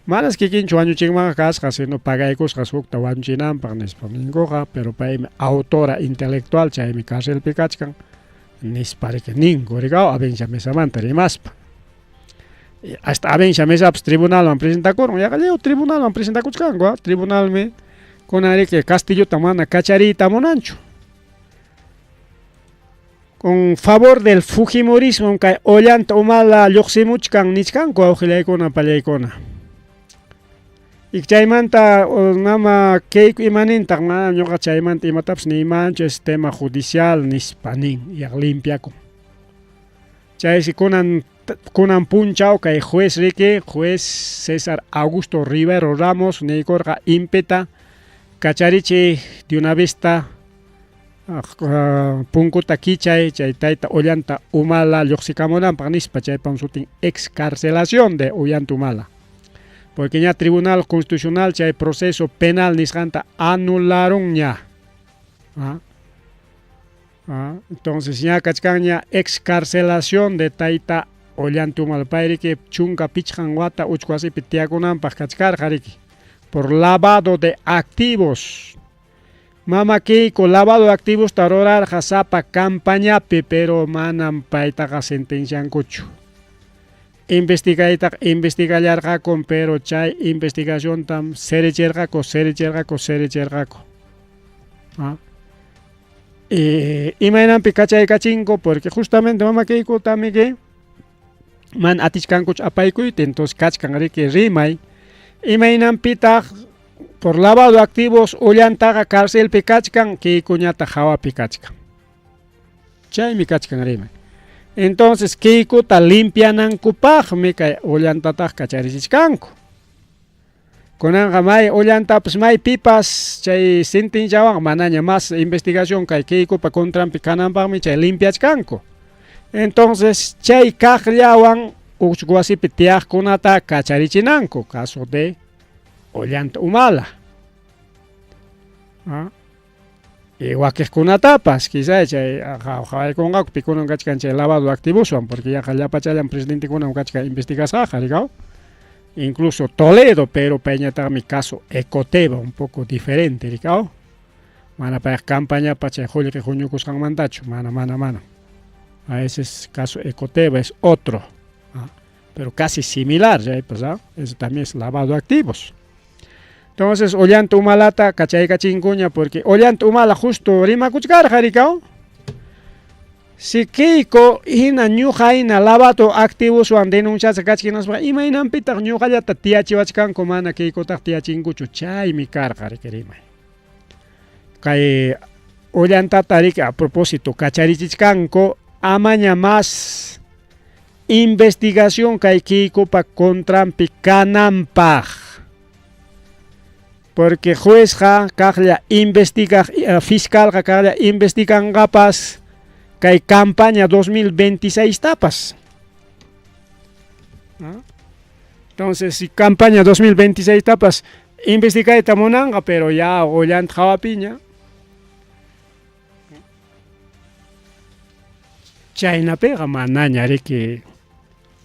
Manas kikinchu wañuchinmanqa kasqa, sino pagaykusqas hukta wañuchinanpaq nispa ninkuqa, pero paymi autora intelectual chaymi carcelpi kachkan nispa riki ninku rikaw Abencia Mesamanta rimaspa. Hasta Abencia Mesapas tribunalman presentakurun, yaqa lliw tribunalman presentakuchkanku, tribunalmi kunan riki Castillota mana kachariyta munanchu. Con favor del fujimorismo kay Ollanta Humala lluqsimuchkan nichkanku wawqillaykuna pallaykuna. Y chaymanta mama Keiko imanintaq mana ñuqa chaymanta imatapas niymanchu es tema judicial nispa nin yaqa limpiakun. Chaysi kunan kunan punchaw kay juez riki juez César Augusto Rivero Ramos niykurqa impita kacharichiy de una vista punkuta kichay chay tayta Ollanta Humala lluqsikamunanpaq nispa chaypam sutin excarcelación de Ollanta Humala. Porque ña Tribunal Constitucional chay proceso penal nisqanta anularunña. Entonces ña kachkanña excarcelación de tayta Ollanta Humala pay riki 15 wata uchku wasipi tiyakunanpaq kachkarqa riki por lavado de activos. Mama Keiko lavado de activos rurarqa sapa campañapi, pero manam paytaqa sentenciankuchu. Investigaytaqa investigallarqaku, pero chay investigaciontam serichirqaku, serichirqaku, serichirqaku. Imaynanpi kachaykachinku porque justamente mama Keiko tamiki mana atichkankuchu apaykuyta, entonces kachkan riki rimay imaynanpitaq por lavado de activos Ollantaqa carcelpi kachkan, Keikoñataq hawapi kachkan. Chaymi kachkan rimay. Entonces Keikota limpianankupaqmi kay Ollantataq kacharichichkanku. Kunanqa may Ollantapas may pipas chay sentenciawan manaña más investigación kay Keikopa contranpi kananpaqmi chay limpiachkanku. Entonces chay kaqllawan uchku wasipi tiyaqkunata kacharichinanku caso de Ollanta Humala. ¿Ah? Y wakiqkunatapas quizá chay qhawaykunqaku pikunam kachkan chay lavado activoswan porque yaqa llapachallan presidentekunam kachkan investigasqaqa rikaw incluso Toledo pero payñataqmi caso Ecoteva un poco diferente rikaw mana payqa campañapa chay qullqi huñukusqanmantachu mana mana mana a ese es caso Ecoteva es otro ¿ah? pero casi similar chaypas ¿ah? Eso también es lavado de activos. Entonces Ollanta Humalata kachaykachinkuña porque Ollanta Humala justo rimakuchkarqa rikaw si Keiko hina ñuqa hina lavado activoswan denunciasqa kachka hinaspa imaynanpitaq ñuqallata tiyachiwachkanku mana Keikotaq tiyachinkuchu chaymi karqa riki rimay kay Ollantata riki a propósito kacharichichkanku amaña más investigación kay Keikopa contranpi kananpaq porque juezqa kaqlla investigaq fiscalqa kaqlla investiganqapas kay campaña 2026 tapas. ¿Ah? Entonces, si campaña 2026 tapas investigayta munanqa, pero ya Ollanta hawapiña. Chaynapiqa manaña riki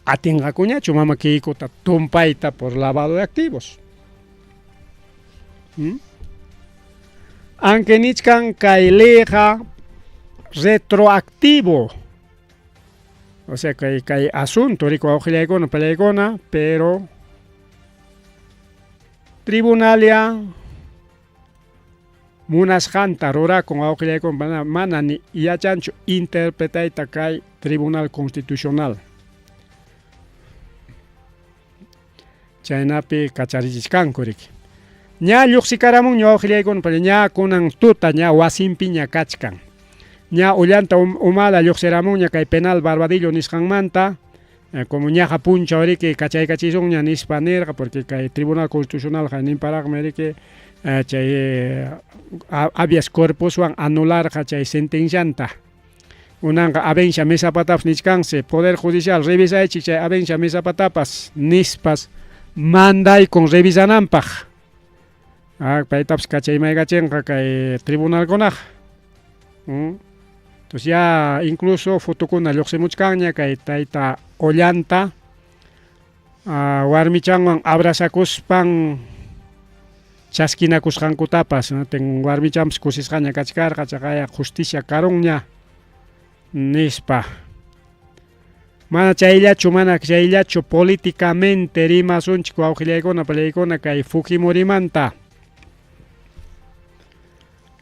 atinqakuñachu mama Keikota tumpayta por lavado de activos. Aunque nichkan kay leyqa retroactivo. O sea, kay kay asunto riku wawqillaykuna pallaykuna, pero tribunalia munasqanta rurakun wawqillaykuna mana ni yachanchu interpretayta kay Tribunal Constitucional. Chaynapi kacharichichkanku riki. Ña lluqsikaramunña wawqillaykuna palla ña kunan tuta ña wasinpiña kachkan. Ña Ollanta Humala lluqsiramunña kay penal Barbadillo nisqanmanta como ñaqa punchaw riki kachaykachisunña nispa nirqa porque kay Tribunal Constitucional ninparaqmi riki chay habeas corpuswan anularqa chay sentencianta. Unanqa Avencia mesapatapas nichkansi Poder Judicial revisaychik chay Avencia mesapatapas nispas mandaykun revisananpaq. Ah, paytapas kachaymaykachinqa kay tribunalkunaqa. Entonces ya incluso fotokuna lluqsimuchkanña kay tayta Ollanta warmichanwan abrazakuspan chaskinakusqankutapas ten warmichanpas kusisqaña kachkarqa chaqaya justicia karunña nispa. Mana chayllachu, mana chayllachu políticamente rimasunchik wawqillaykuna pallaykuna kay Fujimorimanta.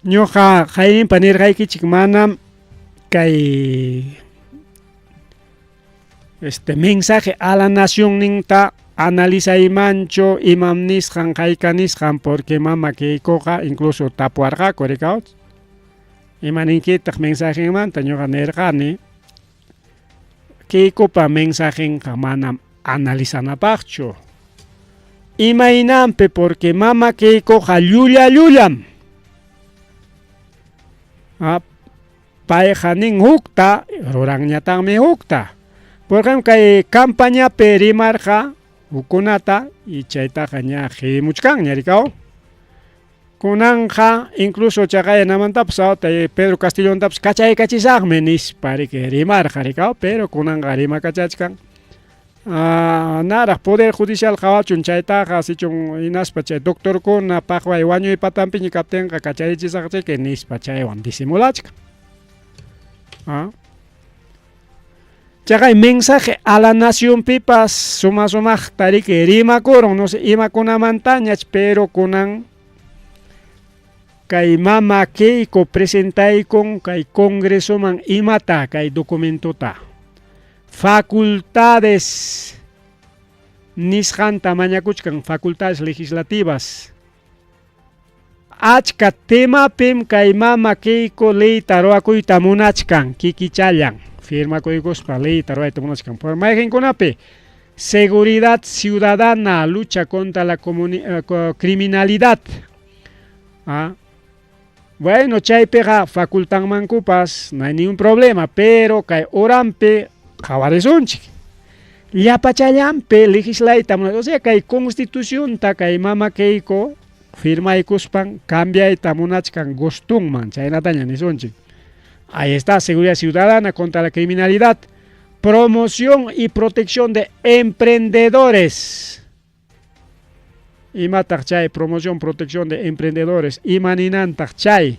Ñuqa qayninpa nirqaykichik manam kay este mensaje a la nación ninta analizaymanchu imam nisqan hayka nisqan porque mama Keikoqa incluso tapuwarqaku rikaw ima ninkitaq mensajenmanta ñuqa nirqani Keikopa mensajenqa manam analizanapaqchu imaynanpi porque mama Keikoqa llulla llullam payqa nin hukta ruranñataqmi hukta porque kay campañapi rimarqa hukkunata y chaytaqa ña qimuchkanña rikaw kunanqa incluso chaqayanamantapas Pedro Castillontapas kachaykachisaqmi nispa riki rimarqa rikaw pero kunanqa rimakachachkan naraq Poder Judicial qawachun chaytaqa sichun hinaspa chay doctorkuna paqway wañuy patanpiña kaptinqa kacharichisaqchiki nispa chaywan disimulachkan. Chaqay mensaje a la nacionpipas suma sumaqta riki rimakurun no sé imakunamantañach pero kunan kay mama Keiko presentaykun kay congresoman imata kay documentota facultades nisqanta mañakuchkan facultades legislativas achka temapim kay mama Keiko leyta ruwakuyta munachkan kikichallan. firmakuykuspa leyta ruwayta munachkan. Por mayqinkunapi seguridad ciudadana, lucha contra la criminalidad. ¿Ah? Bueno, chaypiqa facultanmankupas, no hay ningún problema, pero kay uranpi qhawarisunchik. Llapachallanpi legislayta munan, o sea, kay constitucionta kay mama Keiko firmaykuspan cambiayta munachkan gustunman, chaynataña nisunchik. Ahí está, seguridad ciudadana contra la criminalidad, promoción y protección de emprendedores. Imataq chay promoción, protección de emprendedores? Imaninantaq chay?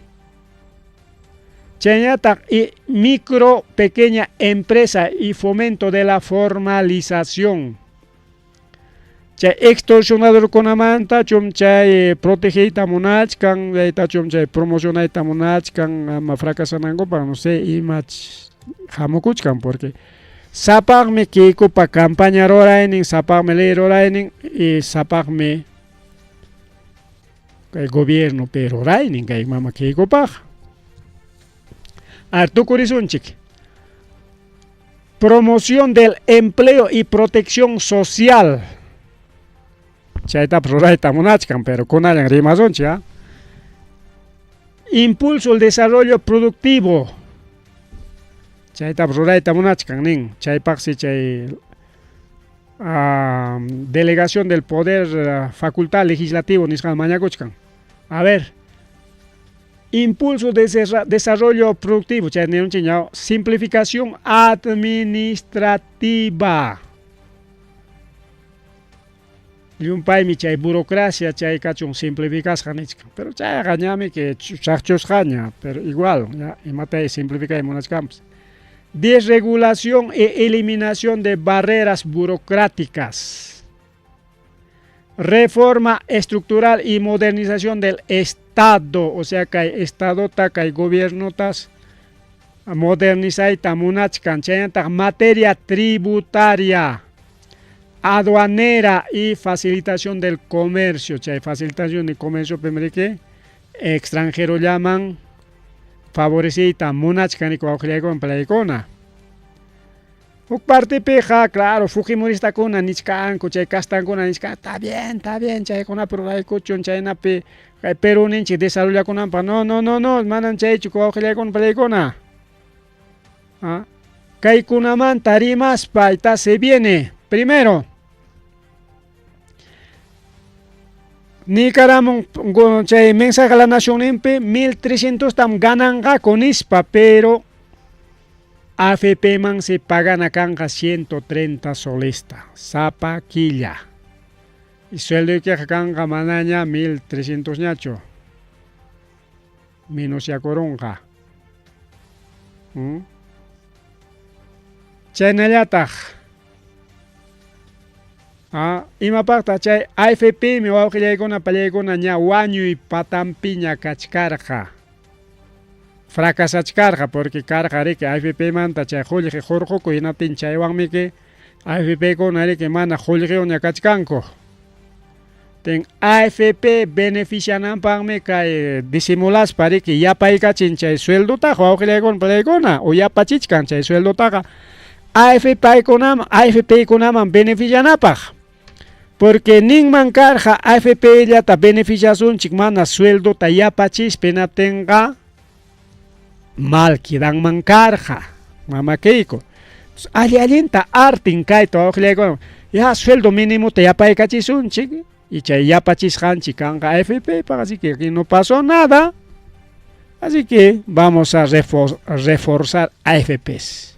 Chaynataq y micro, pequeña empresa y fomento de la formalización. Chay extorsionadorkunamantachum chay protegeyta munachkan, chaytachum chay promocionayta munachkan, ama fracasanankupaq, no sé, imach hamukuchkan, porque sapaqmi Keikopa campaña ruraynin, sapaqmi ley ruraynin y sapaqmi kay gobierno pe ruraynin kay mama Keikopaq. A ver, tukurisunchik. Promoción del empleo y protección social. Chaytapas rurayta munachkan, pero kunallan rimasunchik, ¿ah? Impulso al desarrollo productivo. Chaytapas rurayta munachkan nin. Chaypaqsi chay delegación del poder facultad legislativo nisqan mañakuchkan. A ver, impulso de desarrollo productivo, chay nirunchik ña, simplificación administrativa. Llumpaymi chay burocracia chay kachun simplificasqa nichkan, pero chayqa ñami que chaqchusqaña, pero igual ya imatay simplificay munachkanpas. Desregulación e eliminación de barreras burocráticas. Reforma estructural y modernización del Estado, o sea que hay Estado ta, kay gobierno tas modernizayta munachkan, chaynataq materia tributaria, aduanera y facilitación del comercio. Chay facilitación del comercio que extranjero llaman favorecita munachkan wawqillaykuna palaykuna. Huk partepiqa, claro, fujimoristakuna nichkanku, chay kastankuna nichkan, está bien, chaykunapi ruraykuchun, chaynapi kay Perú ninchik desarrollakunanpaq. No, no, no, no, manam chaychu wawqillaykuna palaykuna. ¿Ah? Kaykunamanta rimaspa, está se viene. Primero, nikaramun chay mensaje a la nación nimpi 1300 tam gananqaku nispa, pero AFP man se pagana kanqa 130 solesta, sapa killa. Y sueldo que kanqa manaña 1300 ñacho. Menos ya coronja. Chaynallataq. Ah, imapaqtaq chay AFP mi wawqillaykuna pallaykuna ña wañuy patampiña kachkarqa. Fracasachkarqa porque karqa riki AFP manta chay qullqi hurqukuy hinaptin chaywanmi que AFP kuna riki mana qullqiwan kachkanku. Ten AFP beneficiananpaqmi kay disimulaspa riki yapaykachin chay sueldotaqa wawqillaykuna pallaykuna o yapachichkan chay sueldotaqa AFP kunaman AFP kunaman beneficianapaq. Porque ninman karqa AFP llata beneficiasunchik mana sueldota yapachispa hinaptinqa mal quedanman karqa mama Keiko. Alli allinta artin kayta wawqillaykuna ya sueldo mínimo te yapaykachisunchik y chay yapachisqanchik kanqa AFP paq, así que aquí no pasó nada. Así que vamos a reforzar AFPs.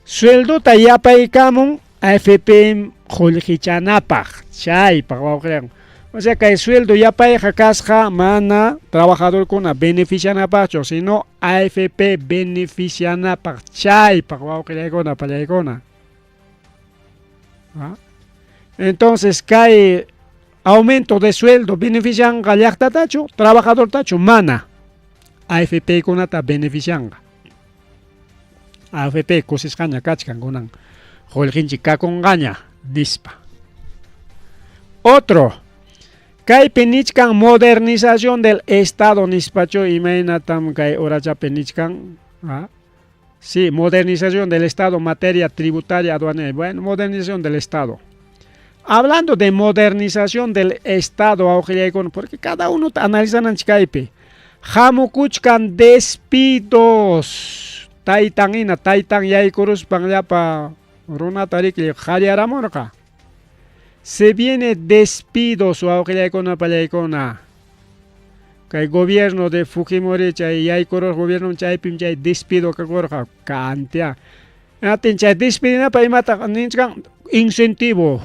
Sueldota yapaykamun AFP qullqichanapaq chaypaq wawqillaykuna. O sea que el sueldo yapayqa kasqa mana trabajadorkuna beneficianapaqchu, sino AFP beneficianapaq chaypaq wawqillaykuna pallaykuna. ¿Ah? Entonces kay aumento de sueldo beneficianqa llaqtatachu, trabajadortachu, mana AFP kunata beneficianqa. AFP kusisqaña kachkan kunan qullqinchik kakunqaña nispa. Otro, kaypi nichkan modernización del Estado nispachu imaynatam kay urachapi nichkan. ¿Ah? Sí, modernización del Estado, materia tributaria, aduanera. Bueno, modernización del Estado. Hablando de modernización del Estado, porque cada uno analiza kaypi. Hamukuchkan despidos. Taytan hina, taytan yaykuruspan llapa runata riki qallaramurqa. Se viene despidos wawqillaykuna pallaykuna. Kay gobierno de Fujimori chay yaykurur gobierno chaypim chay despido kakurqa kantia. Atin chay despidinapa imata ninchkan incentivo.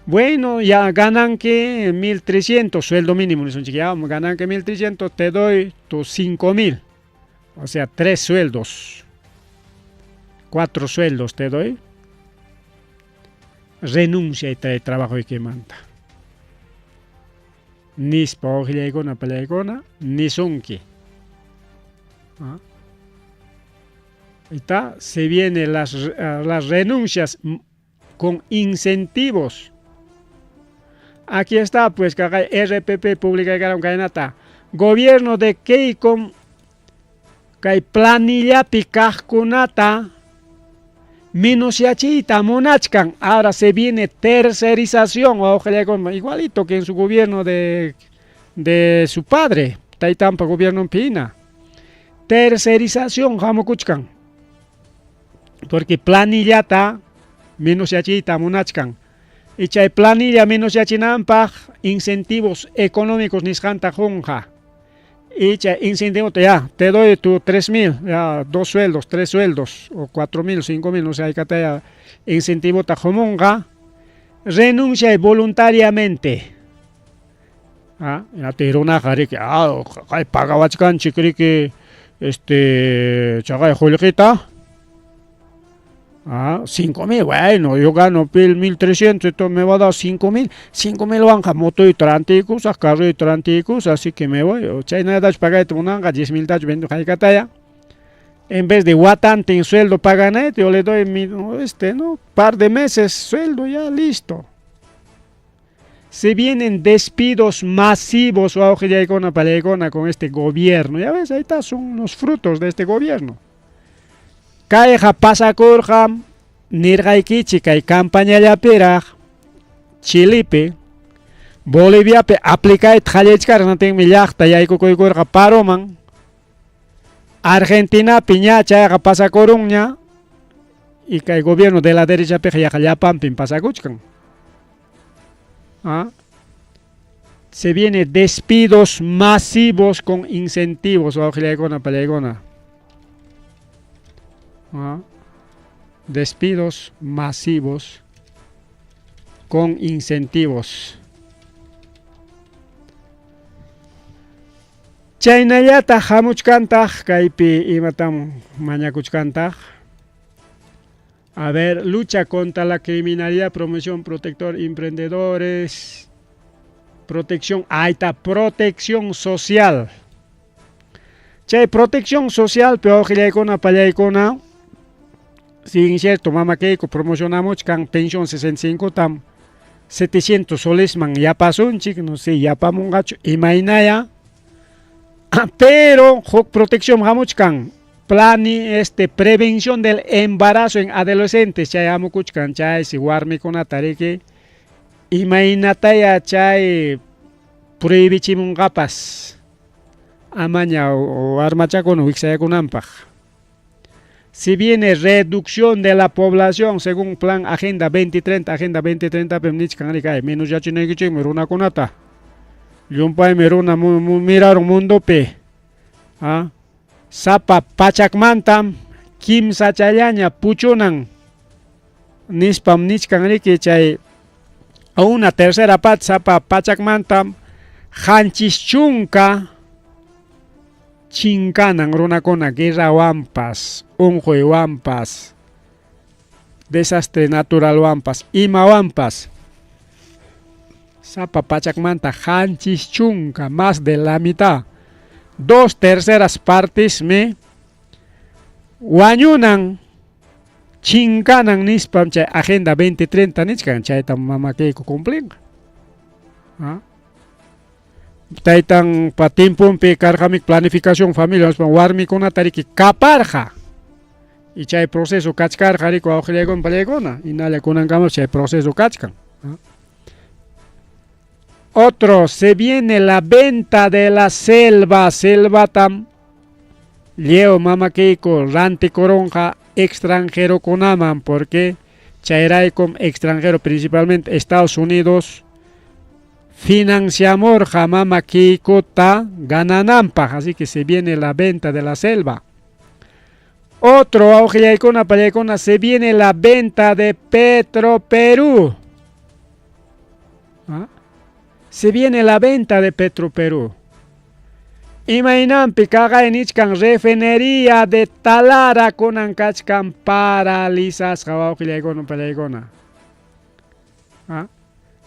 Bueno, ya gananki 1300, sueldo mínimo, ya gananki 1300, te doy tus 5000. O sea, tres sueldos. Cuatro sueldos te doy. Renuncia y trae trabajo y que manda. Nispa wawqillaykuna pallaykuna nisunki. ¿Ah? Ahí está, se vienen las renuncias con incentivos. Aquí está, pues, RPP publica kaynata. Gobierno de Keiko kay planillapi kaqkunata menosyachiyta munachkan. Ahora se viene tercerización, igualito que en su gobierno de su padre, taytanpa gobierno pina. Tercerización hamukuchkan. Porque planillata menosyachiyta munachkan. Y chay planilla menosyachinanpaq incentivos económicos nisqanta qunqa. Y chay incentivo, ya, te doy tu 3000, ya, dos sueldos, tres sueldos, o 4000, 5000, no sé, hay que incentivo ta qomunqa. Renuncia voluntariamente. Ah, ya te runaqa riki, ah, kay pagawachkanchik riki, chaqay qullqita. Ah, 5000, bueno, yo gano 1300, entonces me va a dar 5000. 5000 wanqa motoyta rantiykusaq, carroyta rantiykusaq, así que me voy. Chaynallatachu pagayta munanqa, 10,000 tachu vendo haykataya. En vez de watantin sueldo paganayta, yo le doy mi, ¿no? Par de meses sueldo, ya listo. Se vienen despidos masivos, wawqillaykuna pallaykuna, con este gobierno. Ya ves, ahí está, son los frutos de este gobierno. Kayqa pasakurqa nirqaykichik kay campañallapiraq Chilipi, Boliviapi aplicayta qallaychkarqa natinmi llaqta yaykukuykurqa paroman. Argentinapi ña chayqa pasakurunña y kay gobierno de la derechapiqa yaqa llapanpim pasakuchkan. ¿Ah? Se viene despidos masivos con incentivos, wawqillaykuna pallaykuna. ¿Ah? Despidos masivos con incentivos. Chaynallataq hamuchkantaq kaypi imatam mañakuchkantaq. A ver, lucha contra la criminalidad, promoción protector emprendedores, protección, ahí está, protección social. Chay protección social, pero wawqillaykuna pallaykuna, sin cierto, mama Keiko promocionamuchkan pensión 65 tam 700 soles man yapasunchik, no sé, yapamunqachu imaynaya. Pero huk protección hamuchkan, plani prevención del embarazo en adolescentes, chay hamukuchkan chay si warmikunata riki imaynataya chay prohibichimunqapas amaña warmachakuna wiksayakunanpaq. Si viene reducción de la población según plan Agenda 2030, Agenda 2030 pim nichkan riki menos yachinaykichikmi runakunata. Llumpaymi runa mirarun mundopi. ¿Ah? Sapa pachakmantam kimsachallaña puchunan nispam nichkan riki chay una tercera parte sapa pachakmantam qanchis chunka chinkanan runakuna guerrawanpas, unquywanpas, desastre naturalwanpas, imawanpas. Sapa pachakmanta qanchis chunka, más de la mitad. Dos terceras partes me wañunan chinkanan nispam chay Agenda 2030 nichkan chaytam mama Keiko cumplinqa. ¿Ah? Taytan pa tiemponpi karqamik planificación familia nispam warmikunata riki kaparqa. Y chay proceso kachkarqa riku wawqillaykuna pallaykuna, hinalla kunankamapas chay proceso kachkan. Otro, se viene la venta de la selva, selvatam lliw mamakiyku rantikurunqa extranjerokunaman, porque chayraykum extranjero, principalmente Estados Unidos, financiamurqa mama Keikota ganananpaq, así que se viene la venta de la selva. Otro, wawqillaykuna pallaykuna, se viene la venta de Petroperú. ¿Ah? Se viene la venta de Petroperú. Imaynanpi kaqay nichkan refinería de Talara kunan kachkan paralizasqa wawqillaykuna pallaykuna. ¿Ah?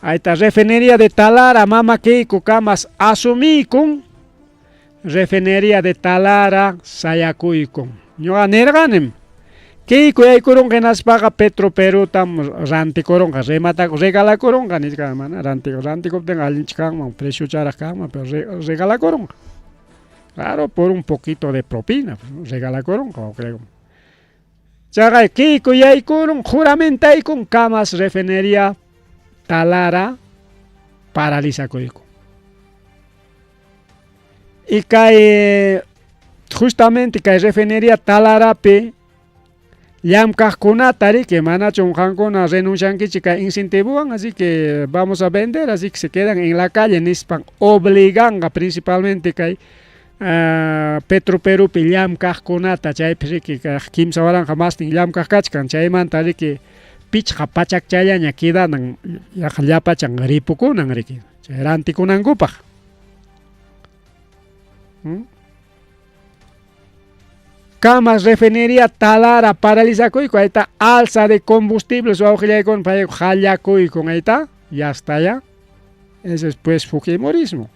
Ahí está refinería de Talara, mama Keiko kamas asumiykun, refinería de Talara sayakuykun. Ñuqa nirqanim, Keiko yaykurunqa hinaspaqa Petroperutam rantikurunqa, remataku regalakurunqa nichkan mana rantiku, rantikuptinqa allinchi kanman, preciocharaq kanman, pero regalakurunqa. Claro, por un poquito de propina, pues, regalakurunqa, creo. Chaqay Keiko yaykurun, juramentaykun kamas refinería Talara paralizakuyku. Y kay justamente kay refinería Talarapi llamkaqkunata riki manachum qankuna renunciankichik kay incentivowan, así que vamos a vender, así que se quedan en la calle nispan obliganqa principalmente kay Petroperupi llamkaqkunata, chaypi riki kimsa waranqa mastin llamkaq kachkan, chaymanta riki pichqa pachakchallaña quedanan yaqa llapachan ripukunan riki chay rantikunankupaq. Kamas refinería Talara paralizakuyku, ahí está alza de combustibles wawqillaykuna payku hallakuyku, ahí está, ya está ya. Ese es pues fujimorismo.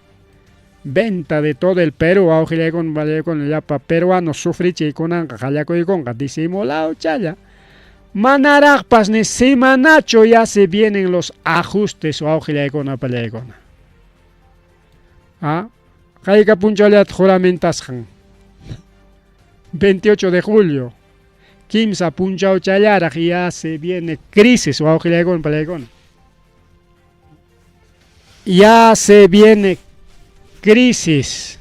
Venta de todo el Perú, wawqillaykuna pallaykuna llapa peruano sufrichiykunanqa hallakuykunqa disimulado challa. Manaraqpas ni semanacho ya se vienen los ajustes wawqillaykuna pallaykuna. ¿Ah? Hayka punchawllata juramentasqan. 28 de julio. Kimsa punchawchallaraq ya se viene crisis wawqillaykuna pallaykuna. Ya se viene crisis.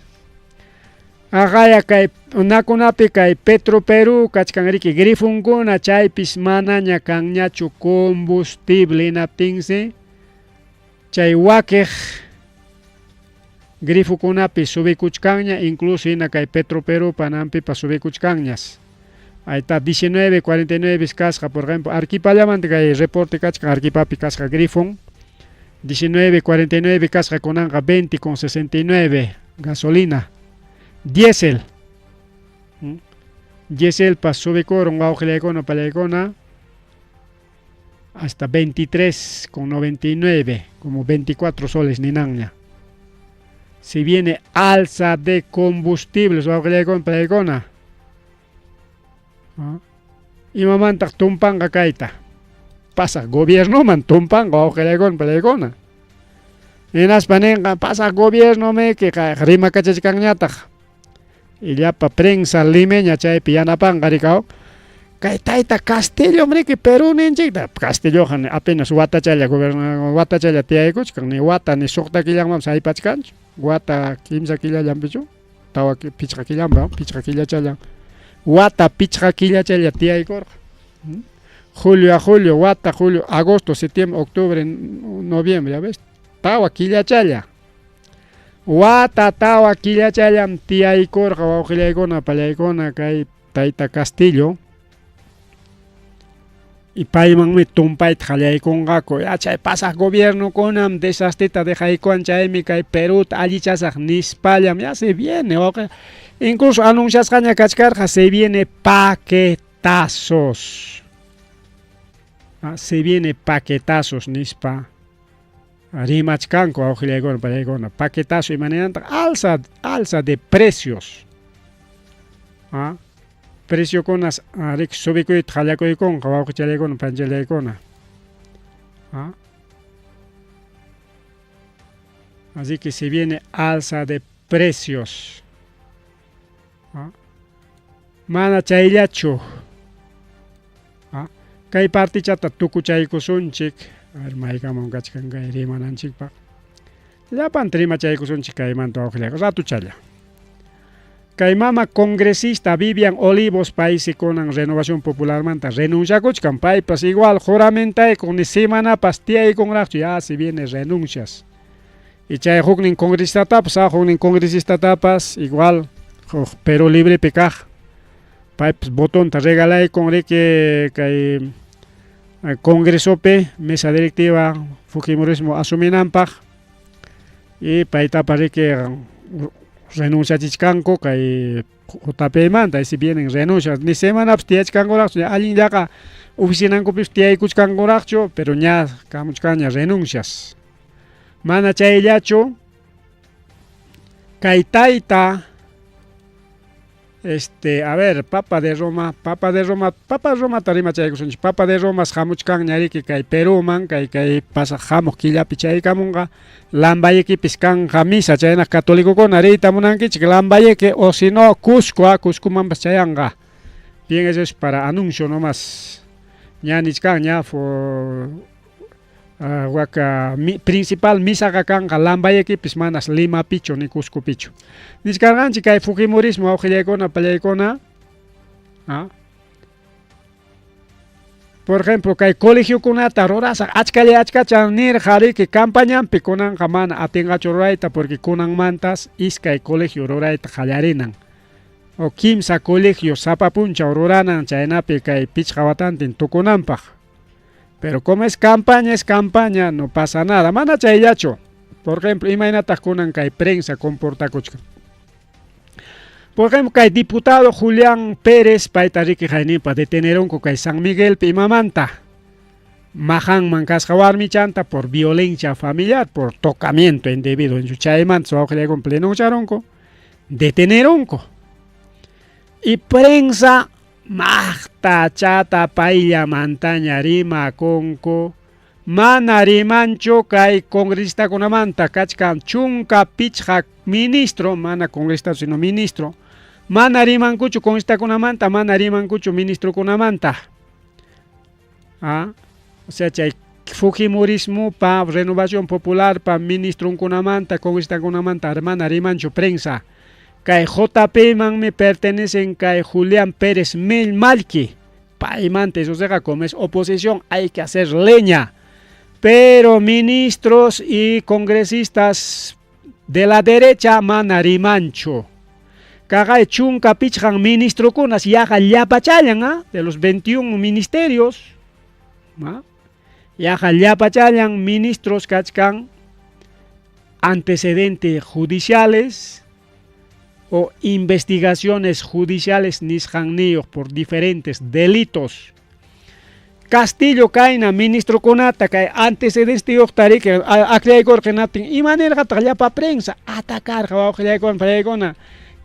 Aqaya kay nakunapi kay Petroperú kachkan riki grifunkuna chaypis manaña kanñachu combustible hinaptinsi chay wakiq grifukunapi subikuchkanña, incluso hina kay Petroperú panampipas subikuchkanñas. Ahí está 19.49 kasqa, por ejemplo, Arequipallamanta kay reporte kachkan Arequipapi kasqa grifun 19.49 kasqa kunanqa 20.69 gasolina. Diésel. Diésel pa subikurun wawqillaykuna pallaykuna hasta 23.99, como 24 soles ninanña. Si viene alza de combustibles, wawqillaykuna pallaykuna. Imamantaq tumpanqa kayta? Pasaq gobiernoman tumpanqa wawqillaykuna pallaykuna. Hinaspa ninqa pasaq gobierno miki rimakachachkanñataq. Y llapa prensa limeña chaypi yanapanqa rikaw. Kay tayta Castillo mriki Perú ninchikta. Castilloqa apenas watachalla gobierno watachalla tiyaykuchkan, ni wata ni suqta killanmanpas haypachkanchu. Wata kimsa killallanpichu, tawa pichqa killanpa, pichqa killachallan. Wata pichqa killachalla tiyaykurqa. Julio a julio, wata, julio, agosto, septiembre, octubre, noviembre, ya ves, tawa killachalla. Wata tawa killachallam tiyaykurqa wawqillaykuna pallaykuna kay tayta Castillo. Y paymanmi tumpayta qallaykunqaku. Ya chay pasaq gobiernokunam desastreta dejaykuwan chaymi kay Perúta allichasaq nispallam ya se viene wawqi. Incluso anunciasqaña kachkarqa se viene paquetazos. Ah, se viene paquetazos nispa rimachkanku wawqillaykuna pallaykuna. Paquetazo imanayantaq alza de precios. Ah, preciokunas riki subikuyta qallakuykunqa wawqichallaykuna panchallaykuna. Ah. Así que se viene alza de precios. Ah. Mana chayllachu. Kay partichata tukuchaykusunchik, a ver maykamam kachkan kay rimananchikpaq. Llapanta rimachaykusunchik kaymanta wawqillayqa, ratuchalla. Kay mama congresista Vivian Olivos paysi kunan Renovación Popularmanta renunciakuchkan, paypas igual juramentaykuq ni semanapas tiyaykunraqchu, ya si viene renuncias. Y chay huknin congresistatapas, huknin congresistatapas igual huk Perú Librepi kaq, paypas votonta regalaykun riki kay congresopi mesa directiva fujimorismo asuminanpaq y paytapas riki renunciachichkanku kay JPmanta, y si vienen renuncias, ni semanapas tiyachkankuraqchu, allinllaqa oficinankupis tiyaykuchkankuraqchu, pero ña kamuchkanña renuncias. Mana chayllachu, kay tayta, a ver, Papa de Roma, Papa de Roma, Papa de Roma rimachaykusunchik, Papa de Roma hamuchkanña riki kay Perúman, kay kay pasaq hamuq killapi chaykamunqa, Lambayequipis kanja misa, chaynaq católicokuna riyta munankichik Lambayeque o si no Cusco, Cuscomanpas chayanqa. Bien, eso es para anuncio nomás. Ña nichkan, ña waka principal misaqa kanqa Lambayequipis manas Limapichu ni Cuscopichu. Nichkarqanchik kay fujimorismo wawqillaykuna pallaykuna. Por ejemplo, kay colegiokunata rurasaq achkalla achkacha nirqa riki campañanpi kunanqa mana atinqachu rurayta porque kunanmantas iskay colegio rurayta qallarinan. O kimsa colegio sapa punchaw ruranan chaynapi kay pichqa watantin tukunanpaq. Pero como es campaña, es campaña, no pasa nada. Mana chayllachu. Por ejemplo, imaynataq kunan kay prensa comportakuchkan. Por ejemplo, kay diputado Julián Pérez, payta riki hayninpa deteneronku kay San Miguelpi imamanta. Majanman kasqa warmichanta por violencia familiar, por tocamiento indebido en su chaymanta wawqillaykuna plenunciaronku, deteneronku. Y prensa maqta chata payllamantaña rimakunku, mana rimanchu kay congresista-kunamanta kachkan chunka pichqa ministro, mana congresista sino ministro, mana rimankuchu congresista-kunamanta, mana rimankuchu ministrokunamanta. O sea, chay fujimorismopa, Renovación Popularpa, ministronkunamanta, congresista-kunamanta, mana rimanchu prensa. Kay JP manmi pertenecen kay Julián Pérez Mallqui. Paymanta eso sea, como es oposición, hay que hacer leña. Pero ministros y congresistas de la derecha mana rimanchu. Kaqay chunka pichqan ministrokunas yaqa llapachallan, de los 21 ministerios, yaqa llapachallan ministros kachkan antecedentes judiciales o investigaciones judiciales nisqanniyuq por diferentes delitos. Castillo kayna ministrokunata kay antecedenteyuqta riki akllaykurqa hinaptin imanirqataq llapa prensa atacarqa wawqillaykuna pallaykuna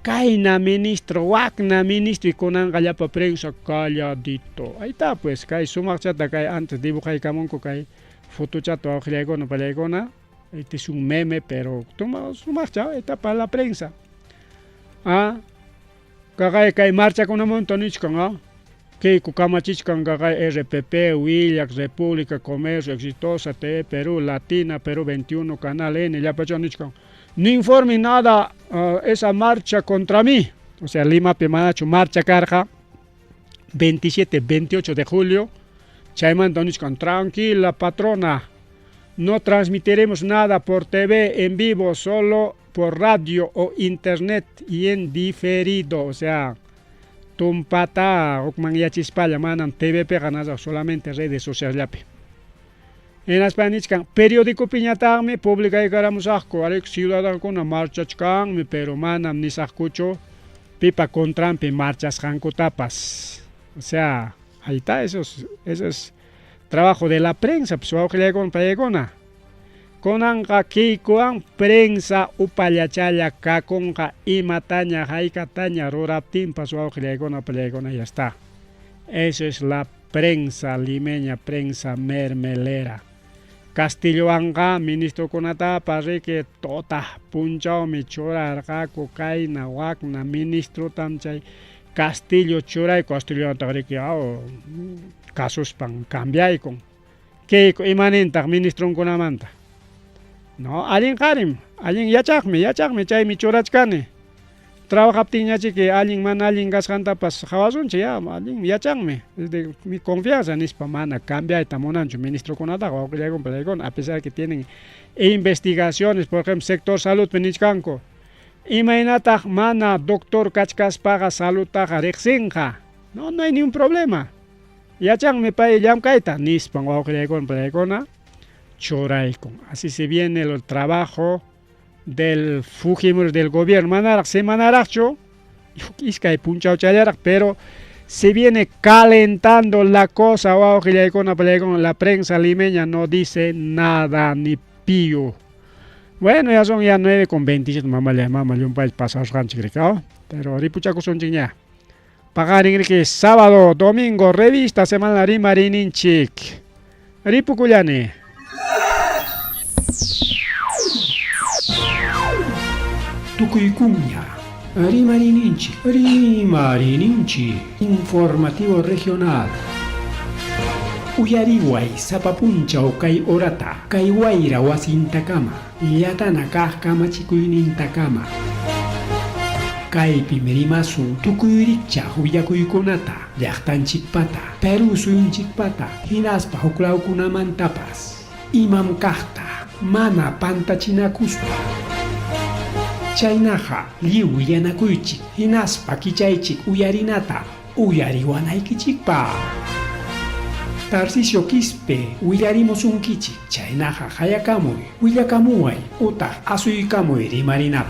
kayna ministro wakna ministro y kunanqa llapa prensa calladito. Ahí está pues kay sumaqchata kay antes dibujaykamunku kay fotochata wawqillaykuna pallaykuna. Este es un meme pero toma sumaqcha, ahí está para la prensa. Kaqay kay marchakunamunta nichkan, Keiko kamachichkan kaqay RPP, Willac, República, Comercio, Exitosa, TV Perú, Latina, Perú 21, Canal N, llapacha nichkan. No informe nada esa marcha contra mí. O sea, Limapi manachu marcha karqa 27, 28 de julio. Chaymanta nichkan, tranquila patrona, no transmitiremos nada por TV en vivo, solo por radio o internet y en diferido. O sea, tumpata hukmanyachispalla manam TVPqa nada, solamente redes sociales llapi. Hinaspa nichkan periódicopiñataqmi publicaykaramusaqku, arik ciudadanokuna marchachkanmi, pero manam nisaqkuchu pipa contranpi marchasqankutapas. O sea, ahí está, eso es trabajo de la prensa, pues wawqillaykuna pallaykuna. Kunanqa Keikowan prensa upallachalla kakunqa imataña haykataña ruraptinpas wawqillaykuna pallaykuna, ya está. Eso es la prensa limeña, prensa mermelera. Castillowanqa ministrokunatapas riki tota punchawmi churarqaku kayna wakna ministrotam chay Castillo churay, Castillowantaqa riki Kasuspan cambiaykun. Keiko imanintaq ministronkunamanta? No, allin qarim, allin yachaqmi, yachaqmi, chaymi churachkani. Trabajaptinñachiki allin mana allin kasqantapas qawasunchik ya, allin yachanmi. De mi confianza nispa mana cambiayta munanchu ministrokunataqa wawqillaykuna palaykuna, a pesar que tienen investigaciones, por ejemplo, sector saludpi nichkanku. Imaynataq mana doctor kachkaspaqa saludtaqa riqsinqa? No, no hay ni un problema. Yachanmi pay llamkayta nispan wawqillaykuna palaykuna churaykun. Así se viene el trabajo del Fujimori del gobierno. Manaraq semanaraqchu, iskay punchawchallaraq, pero se viene calentando la cosa, wawqillaykuna palaykuna, la prensa limeña no dice nada ni pío. Bueno, ya son ya 9:27, mamalla, mama, llumpay pasasqanchik rikao, pero ripuchakusunchikña. Paqarin riki sábado, domingo, revista semana rimarininchik. Ripukullani. Tukuykuña, Rimarininchik, Rimarininchik, informativo regional. Uyariway sapa punchaw kay horata, kay wayra wasintakama, llatana kaq kamachikuynintakama. Kaypim rimasun tukuy rikchaq willakuykunata, llaqtanchikpata, Perú suyunchikpata, hinaspa huklawkunamantapas. Imam kaqta, mana pantachinakuspa. Chaynaqa lliw willanakuychik, hinaspa kichaychik uyarinata, uyariwanaykichikpaq. Tarcisio Quispe willarimusunkichik, chaynaqa hayakamuy, willakamuway, utaq asuykamuy rimarinapaq.